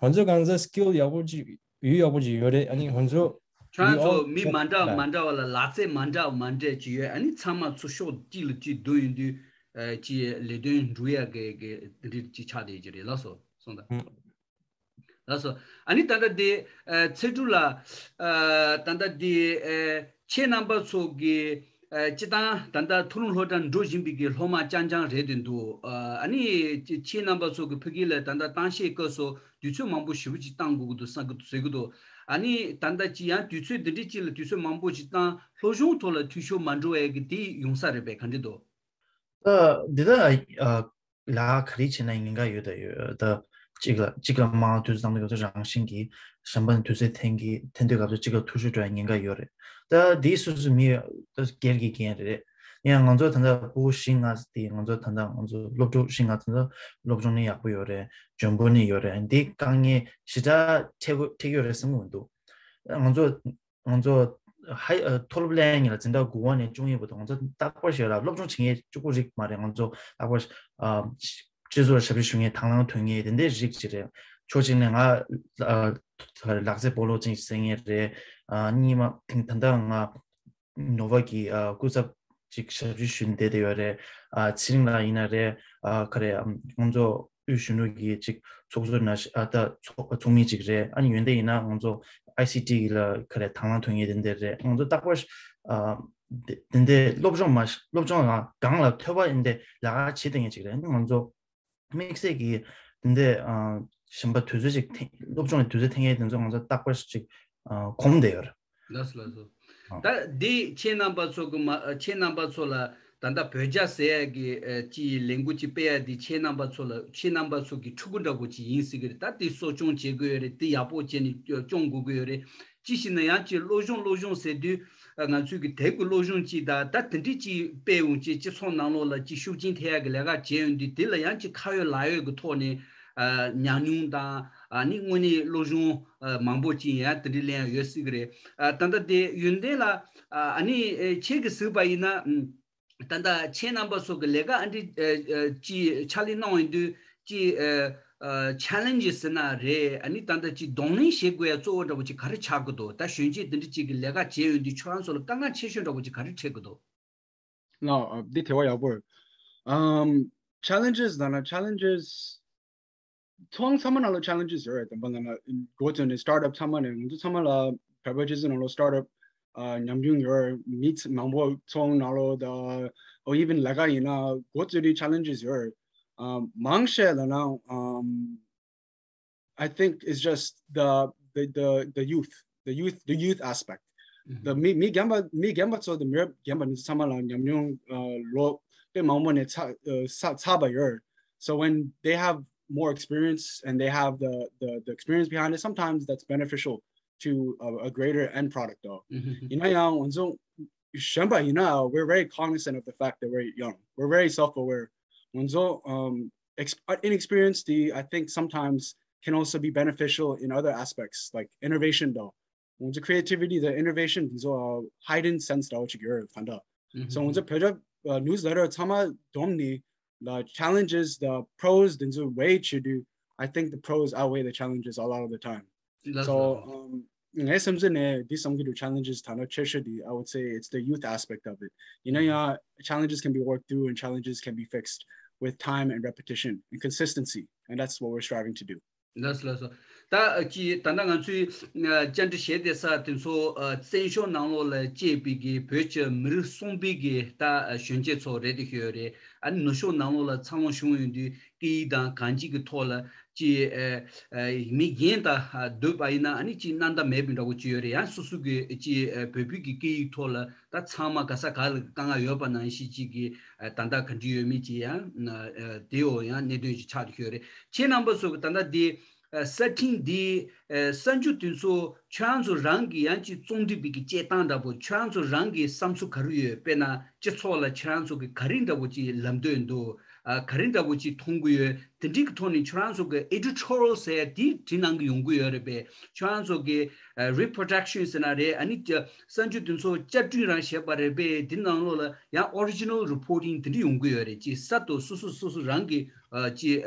ང་ཚོ་གང་ཚ་སི་ཀིལ་ཡག་པོ་ཅིག་ཡོད་ཡག་པོ་ཅིག་ཡོད་རེད། ཨ་ནི་ང་ཚོ་ཁྱོད་རང་ཚོ་མི་མ་འདྲ་བ་མ་འདྲ་བ་ལ་ལག་རྩལ་མ་འདྲ་བ་མ་འདྲ་ཅིག་ཡོད། ཨ་ནི་ཚང་མ་ཚུར་ཕྱོགས་གཅིག་ལ་གཅིག་བསྡུ་ཡོང་དུས་ཨ་ཅི་ལས་དོན་འགྲུབ་ཡ་གི་གི་དེ་འདྲ་ཅིག་ཆགས་བསྡད་ཀྱི་རེད། ལགས་སོ་སོང་ད། ལགས་སོ། ཨ་ནི་ད་ལྟ་དེ་ཨ་ཚེ་སྒྲུབ་ལགས། ཨ་ད་ལྟ་དེ་ཨ་ཁྱེད་རྣམ་པ་ཚོ་གི་ཨ་སྤྱི་བཏང་ད་ལྟ་མཐོ་རིམ་སློབ་གྲྭ་འགྲོ་བཞིན་པའི་གི་སློབ་མ་རྐྱང་རྐྱང་རེད་དེ་འདུག་ཨ་ཨ་ནི་ཁྱེད་རྣམ་པ་ཚོ་གི་ཕ་གི་ལ་ད་ལྟ་གཏམ་བཤད་སྐབས་སུ་དུས་ཚོད་མང་པོ་ཞེ་པོ་ཅིག་བཏང་དགོས་ཀྱི་འདུག་བསམ་གྱི་འདུག་ཟེར་གྱི་འདུག་ཨ་ནི་ད་ལྟ་ཅི་ཡང་དུས་ཚོད་འདི་འདྲ་ཅིག་ལ་དུས་ཚོད་མང་པོ་ཅིག་བཏང་སློབ་སྦྱོང་ཐོག་ལ་འཐུས་ཤོར་མ་འགྲོ་བའི་གི་དེ་ཡོང་ས་རེད་པས། ག་འདྲ་འདུག་ད་འདི་ལ་ཨ་ལ་ག་རེ་བྱས་ན་ཉེན་ཁ་ཡོད་ད་ཡོད་ད། གཅིག་ལ་གཅིག་ལ་མང་དུས་ཚོད་བཏང་དུས་སྐབས་སུ་རང་བཞིན་གྱིས་གཞན་པ་ནི་དུས་ཚོད་འཐེན་གྱི་འཐེན་དུས་སྐབས་སུ་གཅིག་ལ་འཐུས་ཤོར་འགྲོ་ཡ་ཉེན་ཁ་ཡོད་རེད། ད་འདི་སོ་སོ་མི་ད་སྒེར་གྱི་འགན་རེད། ཡང་ང་ཚོ་ད་ལྟ་ཕྲུ་གུ་བཞི་ལྔ་དེ་ང་ཚོ་ད་ལྟ་ང་ཚོ་སློབ་ཕྲུག་བཞི་ལྔ་ད་ལྟ་སློབ་སྦྱོང་ནི་ཡག་པོ་ཡོད་རེད། འཇོན་པོ་ནི་ཡོད་རེད། འདི་དཀའ་ངལ་ཞེ་དྲག་འཕྲད་དགོས་འཕྲད་ཀྱི་ཡོད་རེད་བསམ་གྱི་མི་འདུག་ང་ཚོ་ང་ཚོ་ཧའི་ཨ་མཐོ་སློབ་ལེན་ཡིན་ལ་འཛིན་གྲྭ་དགུ་པ་ནས་བཅུ་གཉིས་བར་དུ་ང་ཚོ་རྟག་པར་ཞིག་ལ་སློབ་སྦྱོང་བྱེད་མཁན་གཅིག་པུ་རིགས་མ་རེད། ང་ཚོ་རྟག་པར་ཨ་སྤྱི་ཚོགས་ལ་ཞབས་ཕྱི་ཞུ་མཁན་དང་བླངས་ཐོན་མཁན་དེ་འདྲའི་རིགས་ཅིག་རེད། ཕྱོགས་གཅིག་ནས་ང་ཨ་ལག་རྩེད་སྤོ་ལོ་ཅིག་རྩེ་མཁན་རེད། ཨ་གཉིས་མ་ཐེངས་ད་ལྟ་ང་ནོ་ཝ་གི་ཨ་སྐུ་ཚབ་ཅིག་ཞབས་ཕྱི་ཞུ་བསྡད་དེ་ཡོད་རེད། ཨ་ཚེ་རིང་ལགས་ཡིན་ན་རེད། ཨ་ག་རེ་ཨ་ང་ཚོ་དབུས་གཞོན་ནུ་གི་ཅིག་ཚོགས་གཙོ་ན་ཨ་ད་ཚོགས་ཚོགས་མི་ཅིག་རེད། ཨ་ནི་ཡོན་ཏན་ཡིན་ན་ང་ཚོ་ཨའི་སི་ཊི་ལ་ག་རེ་དང་བླངས་ཐོན་མཁན་དེ་འདྲ་རེད། ང་ཚོ་རྟག་པར་ཨ་དེ་དེ་འདྲའི་སློབ་སྦྱོང་མ་སློབ་སྦྱོང་ལ་སྒང་ལ་ཐོས་པ་འདི་ལས་ཀ་བྱེད་བསྡད་མཁན་ཅིག་རེད། ང་ཚོ་དམིགས་བསལ་གྱི་འདི་འདྲའི་ཨ་གཞན་པ་དུས་ཚོད་ཅིག་འཐེན་སློབ་སྦྱོང་ལ་དུས་ཚོད་འཐེན་མཁན་དེ་ཚོ་ང་ཚོ་རྟག་པར་ཅིག་ཨ་གོམས་བསྡད་ཡོད་རེད། ལགས་སོ་ལགས་སོ། ཨ་ད་འདི་ཁྱེད་རྣམ་པ་ཚོ་གི་མ་ཁྱེད་རྣམ་པ་ཚོ་ལ་ད་ལྟ་བོད་རྒྱ་ཟེར་ཡ་གི་ཨ་ཅིག་ལས་འགུལ་ཅིག་སྤེལ་ཡ་འདི་ཁྱེད་རྣམ་པ་ཚོ་ལ་ཁྱེད་རྣམ་པ་ཚོ་གི་ཕྲུ་གུ་འདྲ་པོ་ཅིག་ཡིན་སྲིད་གི་རེད། ད་འདི་གསོ་སྐྱོང་བྱེད་དགོས་ཡོད་རེད། འདི་ཡག་པོ་བྱས་ནས་སྐྱོང་དགོས་ཀྱི་ཡོད་རེད། ཅི་ཞིག་ན་ཡང་ཅིག་སློབ་སྦྱོང་སློབ་སྦྱོང་ཟེར་དུས་ཨ་ང་ཚོའི་གི་དེབ་ཀྱི་སློབ་སྦྱོང་ཅིག་དང་ད་དེ་འདྲའི་ཅིག་སྤེལ་འོང་ཅིག་སྤྱི་ཚོགས་ནང་ལོགས་ལ་ཅིག་ཤུགས་རྐྱེན་ཐེབས་ཡ་གི་ལས་ཀ་བྱས་ཡོང་དུས་དེ་ལ་ཡང་ཅིག་ཁ་ཡོད་ལག་ཡོད་ཀྱི་ཐོག་ནས་ཨ་ཉམས་མྱོང་དང་ཨ་ནི་དངོས་གནས་སློབ་སྦྱོང་ཨ་མང་པོ་ཅིག་ཡང་དེ་འདྲའི་ལེན་ཡ་ཡོད་སྲིད་གི་རེད། ཨ་ད་ལྟ་དེ་ཡོན་ཏན་ལགས་ཨ་ཨ་ནི་ཨེ་ཁྱེད་ཀྱིས་གཟིགས་པ་ཡིན་ན་ཨམ་ད་ལྟ་ཁྱེད་རྣམ་པ་ཚོ་གི་ལས་ཀ་ཨ་འདྲི་ཨ་ཨ་ཅིག་ཕྱག་ལས་གནང་ཡོང་དུས་ཅིག་ཨ་ཨ་ཆེ་ལེན་ཇི་ཟེར་ན་རེད། ཨ་ནི་ད་ལྟ་ཅིག་གདོང་ལེན་བྱེད་དགོས་ཡ་གཙོ་བོ་འདྲ་པོ་ཅིག་ག་རེ་ཆགས་ཀྱི་འདུག་ད་གཞོན་སྐྱེས་འདི་འདྲ་ཅིག་གི་ལས་ཀ་བྱེད་ཡོང་དུས་ཁྱོད་རང་ཚོ་ལ་དཀའ་ངལ་ཆེ་ཤོས་འདྲ་པོ་ཅིག་ག་རེ་འཕྲད་ཀྱི་འདུག་ལགས། འདི་དྲི་བ་ཡག་པོ་རེད། Um, challenges ལབ་ན་challenges ཚང་ཚང་མ་ནང་ལ་challenges ཡོད་རེད། དང་པོ་ལབ་ན་འགོ་བཙུགས་ནས་startup ཚང་མ་ནས་ང་ཚོ་ཚང་མ་ལ་བོད་པ་སྤྱི་ཚོགས་ནང་ལ་startup ཨ་ཉམས་མྱོང་ཡོད་མི་མང་པོ་ཚོང་ནང་ལོགས་དང་or even ལས་ཀ་ཡིན་ན་འགོ་བཙུགས་དུས་challenges ཡོད་རེད། ཨ་མང་ཤས་ལབ་ན་ཨམ། I think it's just the the the the youth, the youth, the youth aspect. The མི་མི་རྒན་པ་མི་རྒན་པ་ཚོ་དང་མི་རབས་རྒན་པ་ཚོ་ཚང་མ་ལ་ཉམས་མྱོང་ཨ་ལོ་དཔེ་མང་པོ་ནས་ཚ་ཨ་ཚ་ཚ་བ་ཡོད། So when they have more experience and they have the the the experience behind it, sometimes that's beneficial to a, a greater end product though. ཡིན་ན་ཡང་ང་ཚོ་གཞོན་པ་ཡིན་ན་we're very cognizant of the fact that we're young. We're very self-aware. ང་ཚོ་um, ex- uh, inexperienced, I think sometimes can also be beneficial in other aspects, like innovation though. ང་ཚོ་creativity དང་innovation དེ་ཚོ་uh, heightened sense འདྲ་བོ་ཅིག་ཡོད་རེད་ད་ལྟ། So ང་ཚོ་བོད་ཇ uh, newsletter ཚང་མ་བསྡོམས་ནས the challenges, the pros དེ་ཚོ་weigh བྱེད་དུས I think the pros outweigh the challenges a lot of the time. So um, ངའི་སེམས་ཚོད་ནས་འདི་བསམ་གྱི་འདུག challenges ཐ་ན་ཆེ་ཤོས་དེ། I would say it's the youth aspect of it. ཡིན་ན་ཡང་challenges can be worked through and challenges can be fixed with time and repetition and consistency, and that's what we're striving to do. ལགས་སོ་ལགས་སོ། ད་ཅི་ད་ལྟ་ང་ཚོའི་བཅར་འདྲི་བྱས་བསྡད་ས་དེ་ཚོ་བཙན་བྱོལ་ནང་ལོགས་ལ་སྐྱེས་པའི་གི་བོད་ཀྱི་མི་རིགས་གསུམ་པའི་གི་ད་གཞོན་སྐྱེས་ཚོ་རེད་དེ་ཤོད་རེད། ཨ་ནི་ནུབ་ཕྱོགས་ནང་ལོགས་ལ་འཚར་ལོངས་བྱུང་ཡོང་དུས་སྐད་ཡིག་དང་གང་ཅི་གི་ཐོག་ལ་ཅི་མི་རྒན་དང་སྡོད་པ་ཡིན་ན་ཨ་ནི་ཅི་སྣང་དག་མེད་པའི་འདྲ་བོ་ཅི་ཡོད་རེད། ཡང་སོ་སོ་གི་ཅི་བོད་བོད་ཀྱི་སྐད་ཡིག་ཐོག་ལ་ད་ཚང་མ་ག་ས་ག་ལ་དཀའ་ངལ་ཡོད་པ་ནང་བཞིན་ཅིག་གི་ད་ལྟ་ག་འདྲ་ཡོད་མེད་ཅི་ཡང་དེའོ་ཡང་གནད་དོན་ཅིག་ཆགས་ཏེ་ཤོད་རེད། ཁྱེད་རྣམ་པ་ཚོ་གི་ད་ལྟ་འདི་གསར་འཕྲིན་འདི་གསར་འགྱུར་དེ་ཚོ་ཁྱོད་རང་ཚོ་རང་གི་ཡང་ཅིག་རྩོམ་སྒྲིག་པའི་གི་དཔྱད་སྟངས་འདྲ་པོ་ཁྱོད་རང་ཚོ་རང་གི་བསམ་ཚུལ་ག་རེ་ཡོད། དཔེར་ན་སྤྱི་ཚོགས་ལ་ཁྱོད་རང་ཚོ་གི་ག་རེ་འདྲ་པོ་ཅིག་ལབ་འདོད་འདུག་ཨ་ག་རེ་འདྲ་པོ་ཅིག་མཐོང་གི་ཡོད། དེ་འདྲའི་གི་ཐོག་ནས་ཁྱོད་རང་ཚོ་གི་editorial ཟེར་ཡ་དེ་བྲིས་གནང་གི་ཡོང་གི་ཡོད་རེད་པས། ཁྱོད་རང་ཚོ་གི་reproduction ཟེར་ན་རེད། ཨ་ནི་གསར་འགྱུར་དེ་ཚོ་བསྐྱར་སྐྲུན་རང་བྱས་པ་རེད་པས། དེ་ནང་ལོགས་ལ་ཡང་original reporting དེ་འདྲ་ཡོང་གི་ཡོད་རེད། ཅིག་གསར་དུ་སོ་སོ་སོ་སོ་རང་གི་ཅིག་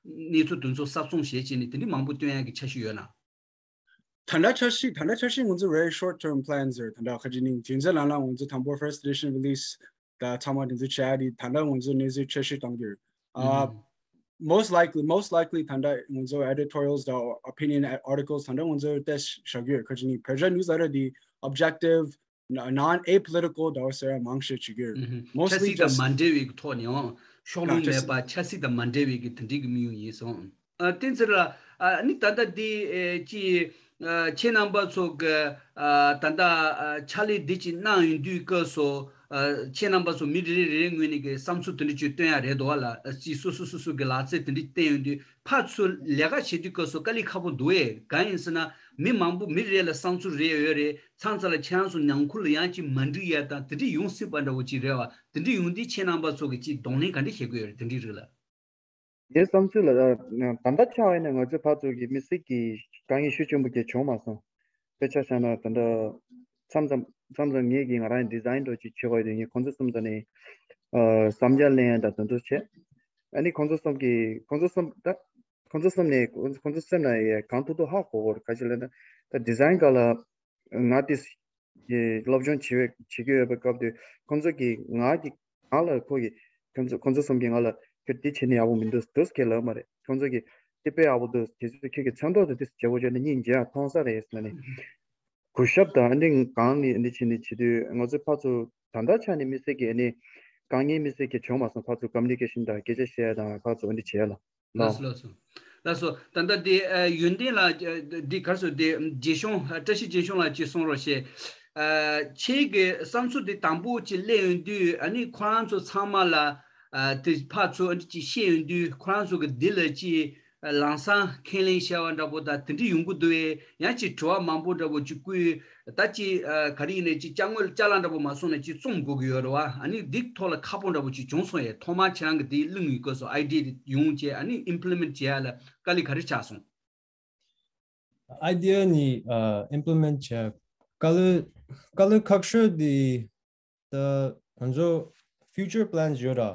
གནས་ཚུལ་དེ་ཚོ་གསར་རྩོམ་བྱས་བྱས་ནས་དེ་འདྲ་མང་པོ་སྟོན་ཡག་གི་འཆར་གཞི་ཡོད་ན། ད་ལྟ་འཆར་གཞི་ད་ལྟ་འཆར་གཞི་ང་ཚོ་very short term plans རེད། ད་ལྟ་ཁ་ཅིག་ནི་རྒྱུན་ཚད་ལ་ན་ང་ཚོ་དང་པོ་first edition release ད་ཚང་མ་དེ་ཚོ་བྱས་ཏེ་ད་ལྟ་ང་ཚོ་གནས་ཚུལ་འཆར་གཞི་གཏང་གི་ཡོད། ཨ་most likely most likely ད་ལྟ་ང་ཚོ་editorials དང་opinion articles ད་ལྟ་ང་ཚོ་ཏོག་ཙམ་བཞག་གི་ཡོད། ཁ་ཅིག་ནི་བོད་ཇ་newsletter དེ་objective, non apolitical ད་བ་ཟེར་མང་ཤས་བྱེད་ཀྱི་ཡོད། Mostly ཆབ་སྲིད་དང་just མ་འབྲེལ་བའི་ཐོག་ནས་ཨང་། ཕྱོགས་ལྷུང་མེད་པ་ཆབ་སྲིད་དང་མ་འབྲེལ་བའི་གི་དེ་འདྲའི་གི་དམིགས་ཡུལ་ཡིན་སོང་། ཨ་བསྟན་འཛིན་ལགས། ཨ་ནི་ད་ལྟ་འདི་ཨེ་ཅི་ཨ་ཁྱེད་རྣམ་པ་ཚོ་གི་ཨ་ད་ལྟ་ཨ་ཕྱག་ལས་འདི་ཅིག་གནང་ཡོང་དུས་སྐབས་སུ་ཨ་ཁྱེད་རྣམ་པ་ཚོ་མི་རེ་རེ་རེ་རེ་ངོས་ནས་གི་བསམ་ཚུལ་དེ་འདྲ་ཅིག་བཏོན་ཡ་རེད་འདུག་བ་ལ། ཨ་ཅི་སོ་སོ་སོ་སོ་གི་ལག་རྩལ་དེ་འདྲ་བསྟན་ཡོང་དུས་ཕར་ཚུར་ལས་ཀ་བྱེད་དུས་སྐབས་སུ་དཀའ་ལས་ཁག་པོ་འདུག་ཨེ། གང་ཡིན་ཟེར་ན་མི་མང་པོ་མི་རེ་རེ་ལ་བསམ་ཚུལ་རེ་ཡོད་རེད། མཚམས་མཚམས་ལ་ཁྱེད་རང་ཚོ་ཉམས་མཁོ་ལ་ཡང་ཅིག་མ་འགྲིག་ཡ་དང་དེ་འདྲ་ཡོང་སྲིད་པ་འདྲ་བོ་ཅིག་རེད་བ། དེ་འདྲ་ཡོང་དུས་ཁྱེད་རྣམ་པ་ཚོ་གི་ཅིག་གདོང་ལེན་ག་འདྲ་བྱེད་དགོས་ཡོད་རེད་དེ་འདྲའི་རིགས་ལ། ངའི་བསམ་ཚུལ་ལ་ད་ལྟ་ཆ་བཞག་ན་ང་ཚོའི་ཕར་ཚུར་གྱི་དམིགས་བསལ་གྱི་དཀའ་ངལ་ཤུགས་ཆེན་པོ་གྱི་བྱུང་མ་སོང་། དཔེ་ཆ་བཞག་ན་ད་ལྟ་མཚམས་མཚམས་མཚམས་མཚམས་ངས་ཀྱི་ང་རང་design འདྲ་ཅིག་བྱེད་དགོས་དུས་ངས་ཁོང་ཚོ་གསུམ་ད་ནས་བསམ་འཆར་ལེན་ཡ་ད་དོན་དུ་བྱས། ཨ་ནི་ཁོང་ཚོ་གསུམ་གྱི་ཁོང་ཚོ་གསུམ་ད་ཁོང་ཚོ་གསུམ་ནས་ཁོང་ཁོང་ཚོ་སེམས་ལ་ཡ་གང་ཐུབ་ཐུབ་ཧ་གོ་གོ་རེད། ག་ཅི་ལབ་ན་ད་design སྒང་ལ། ང་དེ་སློབ་སྦྱོང་བྱེད་བྱེད་ཀྱི་ཡོད་པའི་སྐབས་དུས་ཁོང་ཚོ་གིས་ང་གི་ང་ལ་ཁོ་གིས་ཁོང་ཚོ་ཁོང་ཚོ་གསུམ་གྱིས་ང་ལ་ཁྱོད་འདི་བྱེད་ནི་ཡག་པོ་མི་འདུག་འདུག་ཁྱེད་ལབ་མ་རེད། ཁོང་ཚོ་གིས་འདི་དཔེ་ཡག་པོ་འདུག་དེ་ཚོས་ཁྱོད་ཀྱི་མཚན་ཐོག་ཏུ་འདི་བྱེད་དགོས་བྱས་ནས་སྙིང་རྗེ་ཡང་མཐོང་ས་རེད་ཟེར་ནས་གུས་ཞབས་དང་འདི་གང་ནས་འདི་བྱེད་ནི་བྱེད་དུས་ང་ཚོ་ཕར་ཚུར་ད་ལྟ་ཆ་ནས་དམིགས་བསལ་གྱི་ཨ་ནི་དཀའ་ངལ་དམིགས་བསལ་གྱི་བྱུང་མ་སོང་། ཕར་ཚུར་communication དང་སྐད་ཆ་བཤད་དང་ཕར་ཚུར་འདི་བྱས་ལ། ལགས་སོ་ལགས་སོ། ལགས་སོ། ད་ལྟ་དེ་ཡོན་ཏན་ལགས་དེ་ག་རེ་ཟེར་དེ་རྗེ་གཞུང་བཀྲ་ཤིས་རྗེ་གཞུང་ལགས་ཀྱིས་གསུང་རོགས་བྱེད། ཁྱེད་ཀྱི་བསམ་ཚུལ་དེ་དང་པོ་ཅིག་གླེང་ཡོང་དུས་ཨ་ནི་ཁོ་རང་ཚོ་ཚང་མ་ལ་དེ་ཕར་ཚུར་ཨ་ནི་ཅིག་བཤད་ཡོང་དུས་ཁོ་རང་ཚོ་གི་འདི་ལ་ཅིག་ལམ་སང་ཁས་ལེན་བྱས་པ་འདྲ་པོ་དང་དེ་འདྲ་ཡོང་གི་འདུག་བས། ཡང་ཅིག་དྲི་བ་མང་པོ་འདྲ་པོ་ཅིག་བསྐུལ། ད་ཅི་ཨ་ག་རེ་ཡིན་ནའི་ཅི་ཅ་དངོས་ལ་ཅ་ལག་འདྲ་པོ་མ་སོང་ན་ཅི་རྩོམ་དགོས་ཀྱི་ཡོད་རེད་བ། ཨ་ནི་འདི་ཐོག་ལ་ཁག་པོ་འདྲ་པོ་ཅིག་བྱུང་སོང་ཡས། ཐོག་མར་ཁྱེད་རང་གི་དེའི་གླིང་བའི་སྐོར་སོ་idea་དེ་ཡོང་བྱས་ཨ་ནི་implement་བྱེད་ཡ་ལ་དཀའ་ལས་ག་རེ་ཆགས་སོང་། Idea་ནི་ཨ་implement་བྱེད་དཀའ་ལས་དཀའ་ལས་ཁག་ཤོས་དེ་ད་ང་ཚོ་future plans་ཡོད་ར།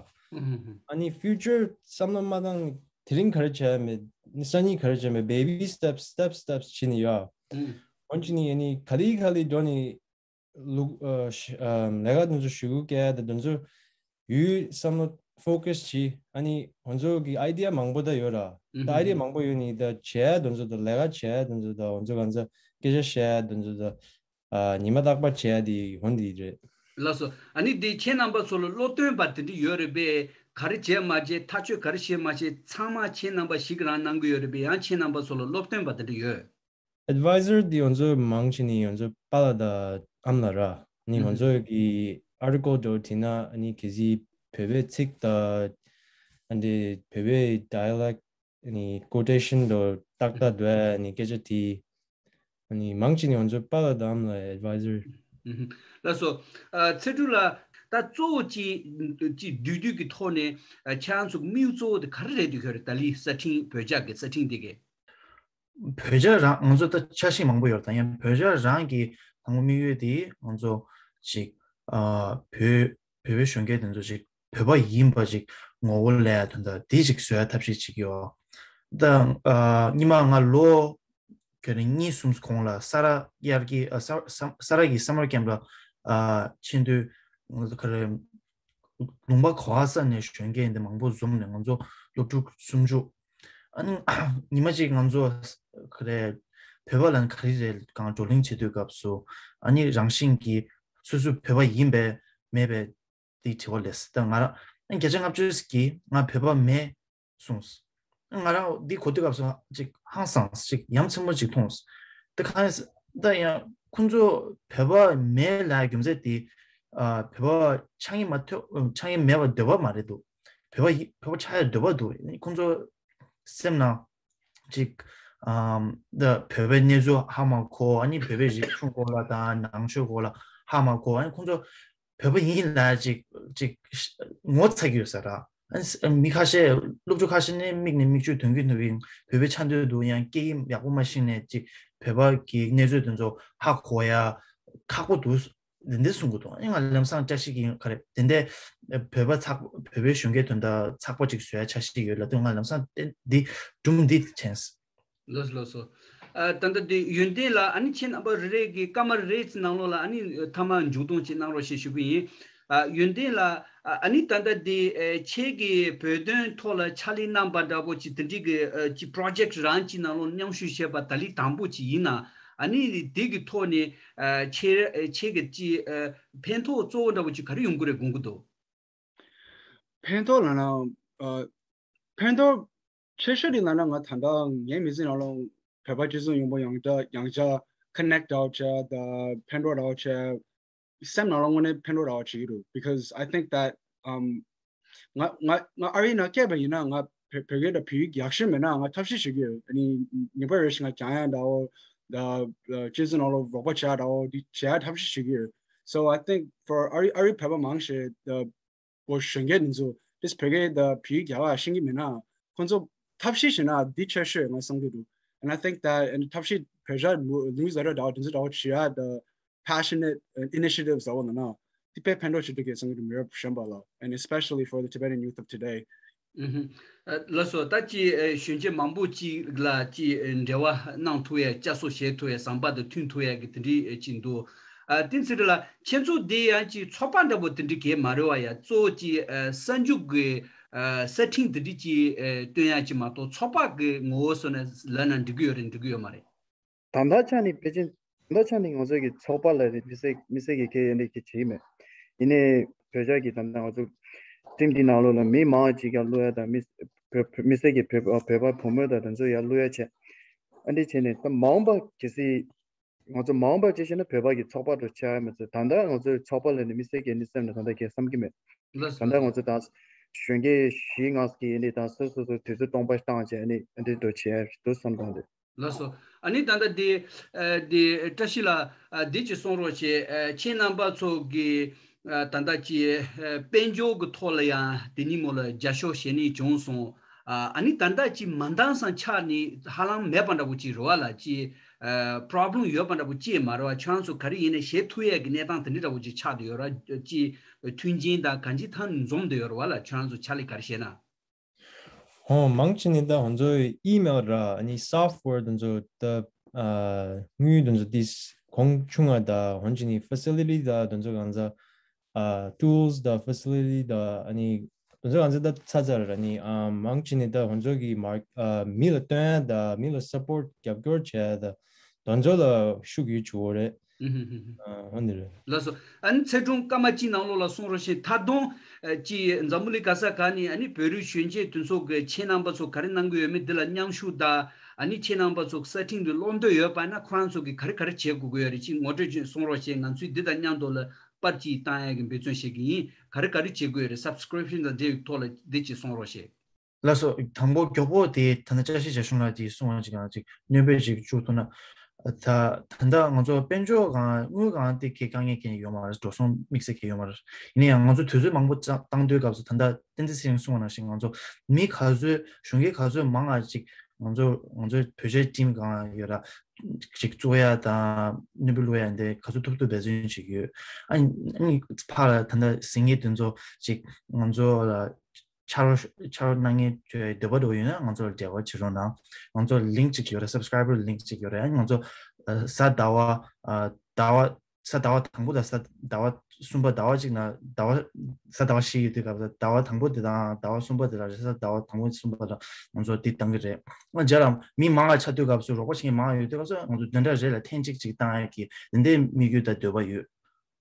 ཨ་ནི་future་བསམ་བློ་མ་བཏང་དེ་རིང་ག་རེ་བྱས་ཡ་མེད། ནི་སང་ཉིན་ག་རེ་བྱས་ཡ་མེད། baby steps, step, steps་བྱས་ནས་ཡོད། འོན་ཀྱང་ནི་ཨ་ནི་ག་ལེ་ག་ལེ་འགྲོ་ནས་ལུག་ཨ་ཤ་ཨ་ལས་ཀ་དེ་ཚོ་ཞུ་གུ་སྐྱེལ་ཡ་དེ་དེ་ཚོ་ ཡུལ་བསམ་བློ་focus་བྱེད། ཨ་ནི་ང་ཚོ་གི་idea་མང་པོ་ད་ཡོད་ར། ད་idea་མང་པོ་ཡོད་ནི་ད་བྱས་དོན་ཚོ་ད་ལས་ཀ་བྱས་དོན་ཚོ་ད་ང་ཚོ་གང་ཚ་སྐད་ཆ་བཤད་དོན་ཚོ་ད་ཨ་ཉི་མ་རྟག་པར་བྱས་དེ་འོན་དེ་རེད། ལགས་སོ། ཨ་ནི་དེ་ཁྱེད་རྣམ་པ་ཚོ་ལ་སློབ་སྟོན་པ་དེ་འདྲ་ཡོད་རེད་པས། ག་རེ་བྱས་མ་བྱས་ཐག་གཅོད་ག་རེ་བྱས་མ་བྱས་ཚང་མ་ཁྱེད་རྣམ་པ་ཞིག་རང་གནང་གི་ཡོད་རེད་པས། ཡང་ཁྱེད་རྣམ་པ་ཚོ་ལ་སློབ་སྟོན་པ་དེ་འདྲ་ཡོད། Advisor་དེ་ང་ཚོ་མང་ཆེ་ནི་ང་ཚོ་པཱ་ལགས་དང་ཨ་མ་ལགས་ར། ནི་ང་ཚོ་གི་article་འདྲ་བྲིས་ན་ནི་གལ་སྲིད་བོད་པའི་ཚིག་དང་ཨ་འདི་བོད་པའི་dialect་ནི་quotation་འདྲ་ཏག་ཏག་འདུག་ནི་སྐད་ཆ་དེ་ནི་མང་ཆེ་ནི་ང་ཚོ་པཱ་ལགས་དང་ཨ་མ་ལགས་advisor། ལགས་སོ། ཚེ་སྒྲུབ་ལགས། ད་གཙོ་བོ་ཅིག་ཅིག་བསྡུས་བསྡུས་ཀྱི་ཐོག་ནས་ཁྱེད་རང་ཚོ་དམིགས་ཡུལ་གཙོ་བོ་དེ་ག་རེ་རེད་འདུག་ཁྱོད་རེ་ད་ལི་གསར་འཕྲིན་བོད་ཇ་གི་གསར་འཕྲིན་དེ་གས། བོད་ཇ་རང་ང་ཚོ་ད་འཆར་གཞི་མང་པོ་ཡོད་ད་ཡང་བོད་ཇ་རང་གི་དང་པོ་དམིགས་ཡུལ་དེ་ང་ཚོ་ཅིག་ཨ་བོད་བོད་པའི་གཞོན་སྐྱེས་དེ་ཚོ་ཅིག་བོད་པ་ཡིན་པ་ཅིག་ངོ་བོ་ལས་དོན་དག་དེ་ཅིག་བཟོ་ཡ་ཐབས་ཤེས་བྱེད་ཀྱི་ཡོད། ད་ཨ་སྔོན་མ་ང་ལོ་ག་རེ་གཉིས་གསུམ་གོང་ལ་ས་ར་དབྱར་གྱི་ཨ་ས་ས་ས་ར་གི་summer camp་ལ་ཨ་ཕྱིན་དུས་ང་ཚོ་ག་རེ་ལུང་པ་ག་བ་ས་ནས་གཞོན་སྐྱེས་འདི་མང་པོ་འཛོམས་ནས་ང་ཚོ་སློབ་ཕྲུག་སུམ་ཅུ། ཨ་ནི་ཉི་མ་གཅིག་ང་ཚོ་ག་རེ་བོད་པ་ལ་ནི་ག་རེ་རེད་གང་བགྲོ་གླེང་བྱེད་དུས་སྐབས་སུ་ཨ་ནི་རང་བཞིན་གྱིས་སོ་སོ་བོད་པ་ཡིན་པས་མེད་པས་དེ་དྲི་བ་ལས་ད་ང་རང་ཨ་ནི་བརྒྱ་ཆ་ལྔ་བཅུ་གིས་ང་བོད་པ་མེད་གསུངས། ང་རང་འདི་གོ་དུས་སྐབས་སུ་ཅིག་ཧང་སངས་ཅིག་ཡ་མཚན་པོ་ཅིག་མཐོང་། དེ་གང་ཡིན་ད་ཡང་ཁོང་ཚོ་བོད་པ་མེད་ལ་རྒྱུ་མཚན་དེ་ཨ་བོད་པ་ཆགས་ཀྱི་མ་ཐོ་ཆགས་ཀྱི་མེད་པ་འདོད་པ་མ་རེད་འདུག་བོད་པ་ཡི་བོད་པ་ཆགས་ཡ་འདོད་པ་འདུག་ཁོང་ཚོ་སེམས་ནང་ཅིག་ཨམ་ད་བོད་པའི་གནས་ཚུལ་ཧ་མ་གོ་ཨ་ནི་བོད་པའི་རིག་གཞུང་སྐོར་ལ་དང་ནང་ཆོས་སྐོར་ལ་ཧ་མ་གོ་ཨ་ནི་ཁོང་ཚོ་བོད་པ་ཡིན་ལ་ཅིག་ཅིག་ངོ་ཚ་གི་ཡོད་ས་ར། ཨ་ནི་མི་ཁ་ཤས་སློབ་ཕྲུག་ཁ་ཤས་ནས་མིག་ནས་མིག་ཆུ་ཐོན་གི་འདུག་བོད་པའི་ཆ་འདོད་འདུག་ཡང་སྐད་ཡིག་ཡག་པོ་མ་ཤེས་ནས་ཅིག་བོད་པ་གི་གནས་ཚུལ་དེ་ཚོ་ཧ་གོ་ཡ་ཁག་པོ་འདུག་དེ་འདྲ་གསུང་གི་འདུག་ཨ་ནི་ང་ལམ་སང་བཀྲ་ཤིས་ཀྱིས་ག་རེ་དེ་འདྲ་བོད་པ་ཚགས་བོད་པའི་གཞོན་སྐྱེས་དོན་དག་ཚགས་པ་ཅིག་བཟོ་ཡ་འཆར་གཞི་ཡོད་ལབ་དུས་ང་ལམ་སང་དེ་འདི་སྒྲུང་འདི་བྱས། ལགས་སོ་ལགས་སོ། ཨ་ད་ལྟ་དེ་ཡོན་ཏན་ལགས་ཨ་ནི་ཁྱེད་རྣམ་པ་རེ་རེ་གི་སྐར་མ་རེ་རེ་ནང་ལོགས་ལ་ཨ་ནི་མཐའ་མ་མཇུག་སྡོམ་ཅིག་གནང་རོགས་ཞེས་ཞུ་གི་ཡིན། ཨ་ཡོན་ཏན་ལགས་ཨ་ནི་ད་ལྟ་དེ་ཨ་ཁྱེད་ཀྱི་བོད་དོན་ཐོག་ལ་ཕྱག་ལས་གནང་པ་འདྲ་པོ་ཅིག་དེ་འདྲའི་གི་ཨ་ཅིག་project་རང་ཅིག་ནང་ལོགས་མཉམ་ཞུགས་བྱས་པ་ད་ལི་དང་པོ་ཅིག་ཡིན་ན་ཨ་ནི་དེ་གི་ཐོག་ནས་ཨ་ཁྱེད་ཨ་ཁྱེད་ཀྱི་ཅིག་ཨ་ཕན་ཐོགས་གཙོ་བོ་འདྲ་པོ་ཅིག་ག་རེ་ཡོང་གི་རེད་དགོངས་ཀྱི་འདུག་ཕན་ཐོགས་ལབ་ན་ཨ་ཕན་ཐོགས་ཆེ་ཤོས་དེ་ལབ་ན་ང་ད་ལྟ་ངའི་མི་ཚེ་ནང་ལ་བོད་པ་སྤྱི་ཚོགས་ཡོངས་པ་ཡང་བསྐྱར་ཡང་བསྐྱར་connect་འདྲ་བོ་བྱས་དང་ཕན་ཐོགས་འདྲ་བོ་བྱས་སེམས་ནང་ལ་དངོས་གནས་ཕན་ཐོགས་འདྲ་བོ་བྱེད་ཀྱི་འདུག because I think that um ང་ང་ང་ཨ་རིའི་ནང་སྐྱེས་པ་ཡིན་ན་ང་བོད་བོད་སྐད་དང་བོད་ཡིག་ཡག་ཤོས་མེད་ན་ང་ཐབས་ཤེས་བྱེད་ཀྱི་ཡོད། ཨ་ནི་ཉིན་པ་རེ་བཞིན་ང་སྦྱང་ཡ་འདྲ་བོ་དང་སྤྱི་ཚོགས་ནང་ལ་རོགས་པ་བྱེད་ཡ་འདྲ་བོ་འདི་བྱེད་ཡ་ཐབས་ཤེས་བྱེད་ཀྱི་ཡོད། So I think for ཨ་རི་ཨ་རི་བོད་པ་མང་ཆེ་བ་གཞོན་སྐྱེས་འདི་ཚོ་ཏིས་བོད་སྐད་དང་བོད་ཡིག་རྒྱག་ཤེས་ཀྱི་མེད་ན་ཁོང་ཚོ་ཐབས་ཤེས་བྱས་ན་འདི་ཆེ་ཤོས་ང་བསམ་གྱི་འདུག And I think that and ཐབས་ཤེས་བོད་ཤ་ལུས་ཟ་ར་འདྲ་བ་དེ་ཚོ་འདྲ་བ་བྱེད་ཡ་the passionate initiative ཟ་བ་ན་ན་དེ་དཔེ་ཕན་ཐོགས་ཆེ་འདུག་གས་བསམ་གྱི་འདུག་མི་རབས་གཞོན་པ་ལ་and especially for the Tibetan youth of today. ཨུ་ཧུ། ཨ་ལགས་སོ། ད་ཅི་ཨ་གཞོན་སྐྱེས་མང་པོ་ཅིག་ལ་ཅི་ཨ་འབྲེལ་བ་གནང་ཐུབ་ཡས་བསྐྱར་གསོ་བྱེད་ཐུབ་ཡས་ཟམ་པ་དང་མཐུན་ཐུབ་ཡས་ཀྱི་དེ་འདྲའི་ཨ་ཅིག་འདུག་ཨ་དེ་ཚེ་རིང་ལགས་ཁྱེད་ཚོ་འདི་ཡང་ཅི་ཚོགས་པ་འདྲ་པོ་དེ་འདྲའི་གས་མ་རེད་བ། ཡ་གཙོ་བོ་ཅི་ཨ་གསར་འགྱུར་གྱི་ཨ་གསར་འཕྲིན་དེ་འདྲའི་ཅི་ཨ་སྟོན་ཡ་ཅི་མ་གཏོགས་ཚོགས་པ་གི་ངོ་བོ་བཟོ་ནས་ལབ་ན་འགྲིག་གི་ཡོད་རེད་འགྲིག་གི་ཡོད་མ་རེད། ད་ལྟ་ཆ་ནས་ཕལ་ཆེར་ད་ལྟ་ཆ་ནས་ང་ཚོ་གི་ཚོགས་པ་ལ་རེད་མི་སེར་མི་སེར་གྱི་ཁེ་ཡོད་འདྲ་གི་བྱེད་ཀྱི་མེད། ཡིན་ནའི་བོད་ཇ་གི་ད་ལྟ་ང་ཚོ་ཊིམ་འདི་ནང་ལོགས་ལ་མི་མང་ཅིག་ཡར་བླུག་ཡ་དང་མི་བོད་མི་སེར་གྱི་བོད་བོད་པ་བུ་མོ་དང་དེ་ཚོ་ཡར་བླུག་ཡ་བྱས། ཨ་འདྲ་བྱས་ནས་ད་མ་འོངས་པ་གལ་སྲིད་ང་ཚོ་མ་འོངས་པ་ཅི་བྱས་ན་བོད་པ་གི་ཚོགས་པ་འགྲོ་ཆགས་ཡ་མ་ཚད་ད་ལྟ་ང་ཚོའི་ཚོགས་པ་ལ་ནི་མི་སེར་གྱི་ནི་སེམས་ནས་ད་ལྟ་གས་བསམ་གྱི་མེད། ལགས་སོ། ད་ལྟ་ང་ཚོ་ད་གཞོན་སྐྱེས་བཞི་ལྔ་ཞིག་ཡིན་ནི་ད་སོ་སོ་སོ་དུས་ཚོད་སྟོང་པ་བཏང་བྱས་ནི་ཨ་འདྲ་འགྲོ་བྱས་འདུག་བསམ་བཏང་འདུག་ལགས་སོ། ཨ་ནི་ད་ལྟ་འདི་ཨ་འདི་བཀྲ་ཤིས་ལགས་ཨ་འདི་ཅིག་གསུང་རོགས་བྱེད། ཨ་ཁྱེད་རྣམ་པ་ཚོ་གི་ཨ་ད་ལྟ་ཅི་ཨ་དཔལ་འབྱོར་གྱི་ཐོག་ལ་ཡང་དེ་ཉིན་མོ་ལ་རྒྱབ་སྐྱོར་བྱེད་ནི་བྱུང་སོང་། ཨ་ཨ་ནི་ད་ལྟ་ཅི་མ་འདང་སང་ཆགས་ནི་ཧ་ལམ་མེད་པ་འདྲ་པོ་ཅིག་རེད་བ་ལ་ཅི་ཨ་པྲོབ་ལེམ་ཡོད་པ་འདྲ་པོ་ཅི་མ་རེད་བ། ཁྱོད་རང་ཚོ་ག་རེ་ཡིན་ནའི་བྱེད་ཐུབ་ཡས་ཀྱི་གནས་སྟངས་དེ་འདྲ་འདྲ་པོ་ཅིག་ཆགས་བསྡད་ཡོད་ར། ཅི་མཐུན་རྐྱེན་དང་གང་ཅི་ཐང་འཛོམས་བསྡད་ཡོད་རེད་བ་ལ། ཁྱོད་རང་ཚོ་ཕྱག་ལས་ག་རེ་བྱས་ན། ཧོ་མང་ཆེ་ནི་ད་ང་ཚོ་ཨི་མེལ་ར་ཨ་ནི་སོཕ་ཝེར་དེ་ཚོ་ད་ཨ་དངུལ་དེ་ཚོ་ཏིས་གོང་ཆུང་ང་ད་ཧོན་ཆེ་ནི་ཕ་སི་ལི་ཊི་ད་དེ་ཚོ་གང་ཚ་ ཨ་tools དང་facility དང་ཨ་ནི་དེ་ཚོ་ང་ཚོ་ད་ཚར་ཚར་ར་ནི་ཨ་མང་ཆེ་ནི་ད་ང་ཚོ་གི་མར་ཨ་མི་ལ་སྟོན་ཡ་དང་མི་ལ་support རྒྱབ་སྐྱོར་བྱེད་ཡ་དང་དེ་ཚོ་ལ་ཤུགས་ཡོད་བྱུང་བ་རེད། ཨ་ཧོ་ནི་རེད། ལགས་སོ། ཨ་ནི་ཚེ་སྒྲོན་སྐར་མ་གཅིག་ནང་ལོགས་ལ་གསུང་རོགས་བྱེད། ད་དུང་ཨ་ཅི་འཛམ་བུ་གླིང་ག་ས་ག་ནས་ཨ་ནི་བོད་རིགས་གཞོན་སྐྱེས་དེ་ཚོ་གི་ཁྱེད་རྣམ་པ་ཚོ་ག་རེ་གནང་གི་ཡོད་མེད་འདི་ལ་མཉམ་ཞུགས་དང་ཨ་ནི་ཁྱེད་རྣམ་པ་ཚོ་གསར་འཕྲིན་དུ་ཀློག་འདོད་ཡོད་པ་ན་ཁོ་རང་ཚོ་གི་ག་རེ་ག་རེ་བྱེད་དགོས་ཀྱི་ཡོད་རེད། ཅིག་ངོ་སྤྲོད་ཅིག་གསུང་རོགས་བྱེད། ང་ཚོས་འདི་དང་མཉམ་དུ་ལ་པར་ཅིག་བཏང་ཡ་གི་འབད་བརྩོན་བྱེད་ཀྱི་ཡིན། ག་རེ་ག་རེ་བྱེད་དགོས་རེད། subscription དང་འབྲེལ་བའི་ཐོག་ལ་འདི་ཅིག་གསུང་རོགས་བྱེད། ལགས་སོ། དང་པོ་མགྱོགས་པོ་དེ་ད་ལྟ་བཀྲ་ཤིས་རྒྱ་གཞུང་ལགས་ཀྱིས་གསུངས་པ་ཅིག་ཡང་ཅིག་སྣོན་པ་ཅིག་བཅུག་ཐུབ་ན། ད་ད་ལྟ་ང་ཚོ་དཔལ་འབྱོར་སྒང་དངུལ་སྒང་དེ་གའི་དཀའ་ངལ་གང་ཡང་ཡོད་མ་རེད། འགྲོ་སོང་དམིགས་བསལ་གང་ཡང་ཡོད་མ་རེད། ཡིན་ན་ཡང་ང་ཚོ་དུས་ཚོད་མང་པོ་བཏང་དུས་སྐབས་སུ་ད་ལྟ་བསྟན་འཛིན་ཚེ་རིང་གསུངས་པ་ནང་བཞིན་ང་ཚོ་མི་ག་ཚོད་གཞོན་སྐྱེས་ག་ཚོད་མང་ང་ཅིག་ང་ཚོ་ང་ཚོའི་བོད་ཆས་ཊིམ་སྒང་ཡོད་ར་ཅིག་བཙུགས་ཡ་དང་སྣོན་པ་བླུགས་ཡ་འདི་ག་ཚོད་ཐུབ་ཐུབ་འབད་བརྩོན་བྱེད་ཀྱི་ཡོད། ཨ་ནི་ཨ་ནི་ཕར་ལ་ད་ལྟ་གཟིགས་མཁན་དེ་ཚོ་ཅིག་ང་ཚོ་ལ་ཕྱག་རོགས་ཕྱག་རོགས་གནང་མཁན་ཁྱོད་འདོད་པ་འདྲ་བོ་ཡོད་ན་ང་ཚོ་ལ་འབྲེལ་བ་བྱེད་རོགས་གནང་། ང་ཚོ་ལིང་ཅིག་ཡོད་རེད། སབ་སི་ཀ་རའེ་བར་ལིང་ཅིག་ཡོད་རེད། ཨ་ནི་ང་ཚོ་ཨ་གཟའ་ཟླ་བ་ཨ་ཟླ་བ་གཟའ་ཟླ་བ་དང་པོ་དང་གཟའ་ཟླ་བ་གསུམ་པ་ཟླ་བ་གཅིག་ན་ཟླ་བ་གཟའ་ཟླ་བ་བཞི་ཡོད་དུས་སྐབས་ཟླ་བ་དང་པོ་དེ་དང་ཟླ་བ་གསུམ་པ་དེ་ལ་རེས་གཟའ་ཟླ་བ་དང་པོ་གསུམ་པ་ལ་ང་ཚོ་འདི་བཏང་གི་རེད། ང་རྗེས་ལ་མི་མང་བ་ཆགས་དུས་སྐབས་སུ་རོགས་པ་བྱེད་མཁན་མང་བ་ཡོད་དུས་སྐབས་སུ་ང་ཚོ་བདུན་ཕྲག་རེ་ལ་ཐེངས་གཅིག་ཅིག་བཏང་ཡ་གི་འདི་འདྲའི་དམིགས་ཡུལ་དང་འདོད་པ་ཡོད་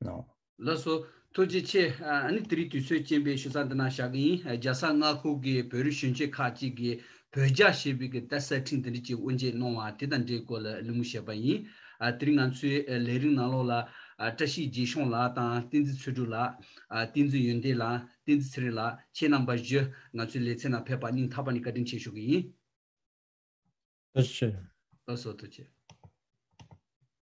ལགས། ལགས་སོ། ཐུགས་རྗེ་ཆེ། ཨ་ནི་དེ་རིང་དུས་ཚོད་རྐྱེན་པས་ཞུ་ས་འདི་ན་བཞག་གི་ཡིན། རྒྱལ་ས་མངའ་ཁུལ་གྱི་བོད་རིགས་གཞོན་སྐྱེས་ཁག་ཅིག་གིས་བོད་ཇ་ཞེས་པའི་གི་ད་གསར་འཕྲིན་འདི་འདྲ་ཅིག་དབུ་འབྱེད་གནང་བ་དེ་དང་འབྲེལ་སྐོར་ལ་གླེང་མོལ་བྱས་པ་ཡིན། ཨ་དེ་རིང་ང་ཚོའི་ཨ་ལས་རིམ་ནང་ལོགས་ལ་ཨ་བཀྲ་ཤིས་རྗེས་གཞུང་ལགས་དང་བསྟན་འཛིན་ཚེ་སྒྲོན་ལགས། ཨ་བསྟན་འཛིན་ཡོན་ཏན་ལགས། བསྟན་འཛིན་ཚེ་རིང་ལགས། ཁྱེད་རྣམ་པ་བཞི་ང་ཚོའི་ལེ་ཚན་ནང་ཕེབས་པ་སྙིང་ཐག་པ་ནས་བཀའ་དྲིན་ཆེ་ཞུ་གི་ཡིན། ཐུགས་རྗེ་ཆེ། ལགས་སོ། ཐུགས་རྗེ་ཆེ།